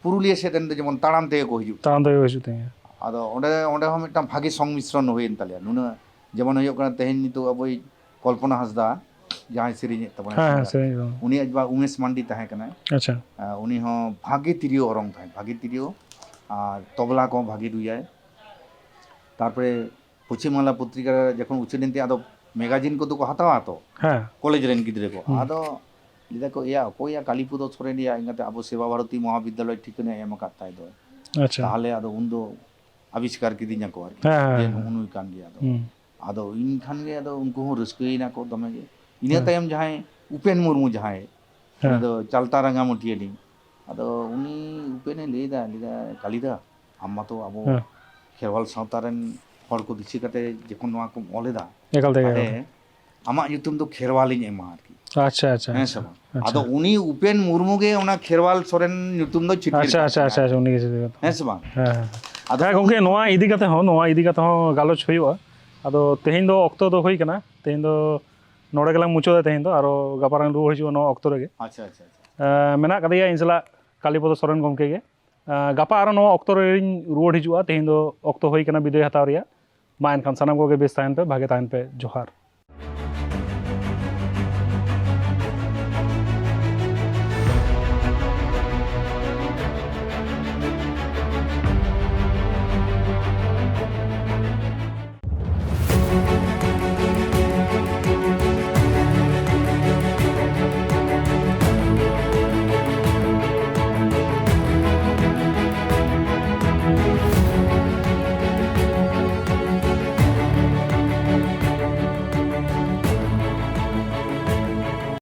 ᱯᱩᱨᱩᱞᱤᱭᱟᱹ ᱥᱮᱫ ᱨᱮᱱ ᱫᱚ ᱡᱮᱢᱚᱱ ᱛᱟᱲᱟᱢ ᱛᱮᱜᱮ ᱠᱚ ᱦᱤᱡᱩᱜ᱾ ᱛᱟᱲᱟᱢ ᱛᱮᱜᱮ ᱠᱚ ᱦᱤᱡᱩᱜ ᱛᱟᱦᱮᱸᱫ᱾ ᱟᱫᱚ ᱚᱸᱰᱮ, ᱚᱸᱰᱮ ᱦᱚᱸ ᱢᱤᱫᱴᱟᱝ ᱵᱷᱟᱜᱮ ᱥᱚᱝᱢᱤᱥᱨᱚᱱ ᱦᱩᱭᱮᱱ ᱛᱟᱞᱮᱭᱟ᱾ ᱱᱩᱱᱟᱹᱜ, ᱡᱮᱢᱚᱱ ᱦᱩᱭᱩᱜ ᱠᱟᱱᱟ ᱛᱮᱦᱮᱧ ᱱᱤᱛᱚᱜ ᱟᱵᱚᱭᱤᱡ ᱠᱚᱞᱯᱚᱱᱟ ᱦᱟᱸᱥᱫᱟ, ᱡᱟᱦᱟᱸᱭ ᱥᱮᱨᱮᱧᱮᱫ ᱛᱟᱵᱚᱱᱟ, ᱦᱮᱸ, ᱦᱮᱸ, singer, ᱥᱮᱨᱮᱧ ᱫᱚ᱾ ᱩᱱᱤᱭᱟᱜ ᱵᱟ ᱩᱢᱮᱥ ᱢᱟᱱᱰᱤ ᱛᱟᱦᱮᱸ ᱠᱟᱱᱟᱭ᱾ ᱟᱪᱪᱷᱟ᱾ ᱟᱨ ᱩᱱᱤ ᱦᱚᱸ ᱵᱷᱟᱜᱮ ᱛᱤᱨᱭᱳ ᱚᱨᱚᱝ ᱛᱟᱦᱮᱸᱫ, ᱵᱷᱟᱜᱮ ᱛᱤᱨᱭᱳ ᱟᱨ ᱛᱚᱵᱞᱟ ᱠᱚᱦᱚᱸ ᱵᱷᱟᱜᱮ ᱨᱩᱭᱟᱭ᱾ ᱛᱟᱨᱯᱚᱨᱮ ᱯᱚᱪᱷᱤᱢ ᱵᱟᱝᱞᱟ ᱯᱚᱛᱨᱤᱠᱟ ᱨᱮ ᱡᱚᱠᱷᱚᱱ ᱩᱪᱷᱟᱹᱱ ᱮᱱ ᱛᱤᱧ, ᱟᱫᱚ magazine ᱠᱚᱫᱚ ᱠᱚ ᱦᱟᱛᱟᱣᱟ ᱛᱚ, ᱦᱮᱸ᱾ ᱠᱚᱞᱮᱡᱽ ᱨᱮᱱ ᱜᱤᱫᱽᱨᱟᱹ ᱠᱚ᱾ ᱦᱩᱸ᱾ ᱟᱫᱚ ᱞᱟᱹᱭ ᱫᱟᱠᱚ, "ᱮᱭᱟ, ᱚᱠᱚᱭᱟ ᱠᱟᱞᱤᱯᱚᱫᱚ ᱥᱚᱨᱮᱱ ᱭᱟ?" ᱤᱧ ᱠᱟᱛᱮ ᱟᱵᱚ ᱥᱮᱵᱟ ᱵᱷᱟᱨᱚᱛᱤ ᱢᱚᱦᱟᱵᱤᱫᱽᱫᱟᱞᱚᱭ ᱴᱷᱤᱠᱟᱹᱱᱟᱭ ᱮᱢ ᱟᱠᱟᱫ ᱛᱟᱭ ᱫᱚ᱾ ᱟᱪᱪᱷᱟ᱾ ᱛᱟᱦᱚᱞᱮ ᱟᱫᱚ ᱩᱱᱫᱚ ᱟᱵᱤᱥᱠᱟᱨ ᱠᱤᱫᱤᱧᱟ ᱠᱚ ᱟᱨᱠᱤ, ᱦᱮᱸ, ᱦᱮᱸ, ᱡᱮ ᱦᱮᱸ᱾ ᱱᱩᱜᱼᱩ ᱱᱩᱭ ᱠᱟᱱ ᱜᱮᱭᱟ ᱟᱫᱚ᱾ ᱦᱩᱸ᱾ ᱟᱫᱚ ᱤᱧ ᱠᱷᱟᱱ ᱜᱮ ᱟᱫᱚ ᱩᱱᱠᱩ ᱦᱚᱸ ᱨᱟᱹᱥᱠᱟᱹᱭᱮᱱᱟ ᱠᱚ ᱫᱚᱢᱮ ᱜᱮ᱾ ᱤᱱᱟᱹ ᱦᱮᱸ᱾ ᱛᱟᱭᱚᱢ ᱡᱟᱦᱟᱸᱭ ᱩᱯᱮᱱ ᱢᱩᱨᱢᱩ, ᱡᱟᱦᱟᱸᱭ, ᱦᱮᱸ᱾ ᱩᱱᱤ ᱫᱚ ᱪᱟᱞᱛᱟ ᱨᱟᱸᱜᱟᱢᱟᱹᱴᱤᱭᱟᱹ ᱨᱤᱱ, ᱟᱫᱚ ᱩᱱᱤ ᱩᱯᱮᱱᱮ ᱞᱟᱹᱭᱫᱟ, ᱞᱟᱹᱭᱫᱟ, "ᱠᱟᱞᱤᱫᱟ, ᱟᱢ ᱢᱟᱛᱚ ᱟᱵᱚ ᱦᱮᱸ᱾ ᱠᱷᱮᱨᱣᱟᱞ ᱥᱟᱶᱛᱟ ᱨᱮᱱ ᱦᱚᱲ ᱠᱚ ᱫᱤᱥᱟᱹ ᱠᱟᱛᱮ ᱡᱚᱠᱷᱚᱱ ᱱᱚᱣᱟ ᱠᱚᱢ ᱚᱞ ᱮᱫᱟ, ᱮᱠᱟᱞ ᱛᱮᱜᱮ, ᱛᱟᱦᱚᱞᱮ ᱮᱠᱟᱞ᱾ ᱟᱢᱟᱜ ᱧᱩᱛᱩᱢ ᱫᱚ ᱠᱷᱮᱨᱣᱟᱞᱤᱧ ᱮᱢᱟ ᱟᱨᱠᱤ᱾ ᱟᱪᱪᱷᱟ, ᱟᱪᱪᱷᱟ, ᱦᱮᱸ ᱟᱪᱪᱷᱟ, ᱥᱮ ᱵᱟᱝ?" ᱟᱪᱪᱷᱟ᱾ ᱟᱫᱚ ᱩᱱᱤ ᱩᱯᱮᱱ ᱢᱩᱨᱢᱩ ᱜᱮ ᱚᱱᱟ ᱠᱷᱮᱨᱣᱟᱞ ᱥᱚᱨᱮᱱ ᱧᱩᱛᱩᱢ ᱫᱚ ᱪᱷᱤᱴᱠᱟᱹᱨ ᱟᱪᱪᱷᱟ, ᱠᱟᱜ ᱟᱪᱪᱷᱟ, ᱟᱪᱪᱷᱟ, ᱛᱟᱦᱮᱸᱫ᱾ ᱟᱪᱪᱷᱟ, ᱩᱱᱤ ᱜᱮ ᱪᱷᱤᱴᱠᱟᱹᱨ ᱠᱟᱜ ᱦᱮᱸ ᱥᱮ ᱵᱟᱝ? ᱦᱮᱸ, ᱦᱮᱸ᱾ ᱟᱫᱚ ᱦᱮᱸ ᱜᱚᱝᱠᱮ, ᱱᱚᱣᱟ ᱤᱫᱤ ᱠᱟᱛᱮ ᱦᱚᱸ, ᱱᱚᱣᱟ ᱤᱫᱤ ᱠᱟᱛᱮ ᱦᱚᱸ ᱜᱟᱞᱚᱪ ᱦᱩᱭᱩᱜᱼᱟ᱾ ᱟᱫᱚ ᱛᱮᱦᱮᱧ ᱫᱚ ᱚᱠᱛᱚ ᱫᱚ ᱦᱩᱭ ᱠᱟᱱᱟ, ᱛᱮᱦᱮᱧ ᱫᱚ ᱱᱚᱰᱮ ᱜᱮᱞᱟᱝ ᱢᱩᱪᱟᱹᱫᱟ ᱛᱮᱦᱮᱧ ᱫᱚ, ᱟᱨᱚ ᱜᱟᱯᱟ ᱞᱟᱝ ᱨᱩᱣᱟᱹᱲ ᱦᱤᱡᱩᱜᱼᱟ ᱱᱚᱣᱟ ᱚᱠᱛᱚ ᱨᱮᱜᱮ᱾ ᱟᱪᱪᱷᱟ ᱟᱪᱪᱷᱟ ᱟᱪᱪᱷᱟ ᱮᱸ, ᱢᱮᱱᱟᱜ ᱠᱟᱫᱮᱭᱟ ᱤᱧ ᱥᱟᱞᱟᱜ ᱠᱟᱞᱤᱯᱚᱫᱚ ᱥᱚᱨᱮᱱ ᱜᱚᱢᱠᱮ ᱜᱮ᱾ ᱮᱸ, ᱜᱟᱯᱟ ᱟᱨᱚ ᱱᱚᱣᱟ ᱚᱠᱛᱚ ᱨᱮᱧ ᱨᱩᱣᱟᱹᱲ ᱦᱤᱡᱩᱜᱼᱟ᱾ ᱛᱮᱦᱮᱧ ᱫᱚ ᱚᱠᱛᱚ ᱦᱩᱭ ᱠᱟᱱᱟ ᱵᱤᱫᱟᱹᱭ ᱦᱟᱛᱟᱣ ᱨᱮᱭᱟᱜ᱾ ᱢᱟ ᱮᱱᱠᱷᱟᱱ ᱥᱟᱱᱟᱢ ᱠᱚᱜᱮ ᱵᱮᱥ ᱛᱟᱦᱮᱱ ᱯᱮ, ᱵᱷᱟᱜᱮ ᱛᱟᱦᱮᱱ ᱯᱮ᱾ ᱡᱚᱦᱟᱨ᱾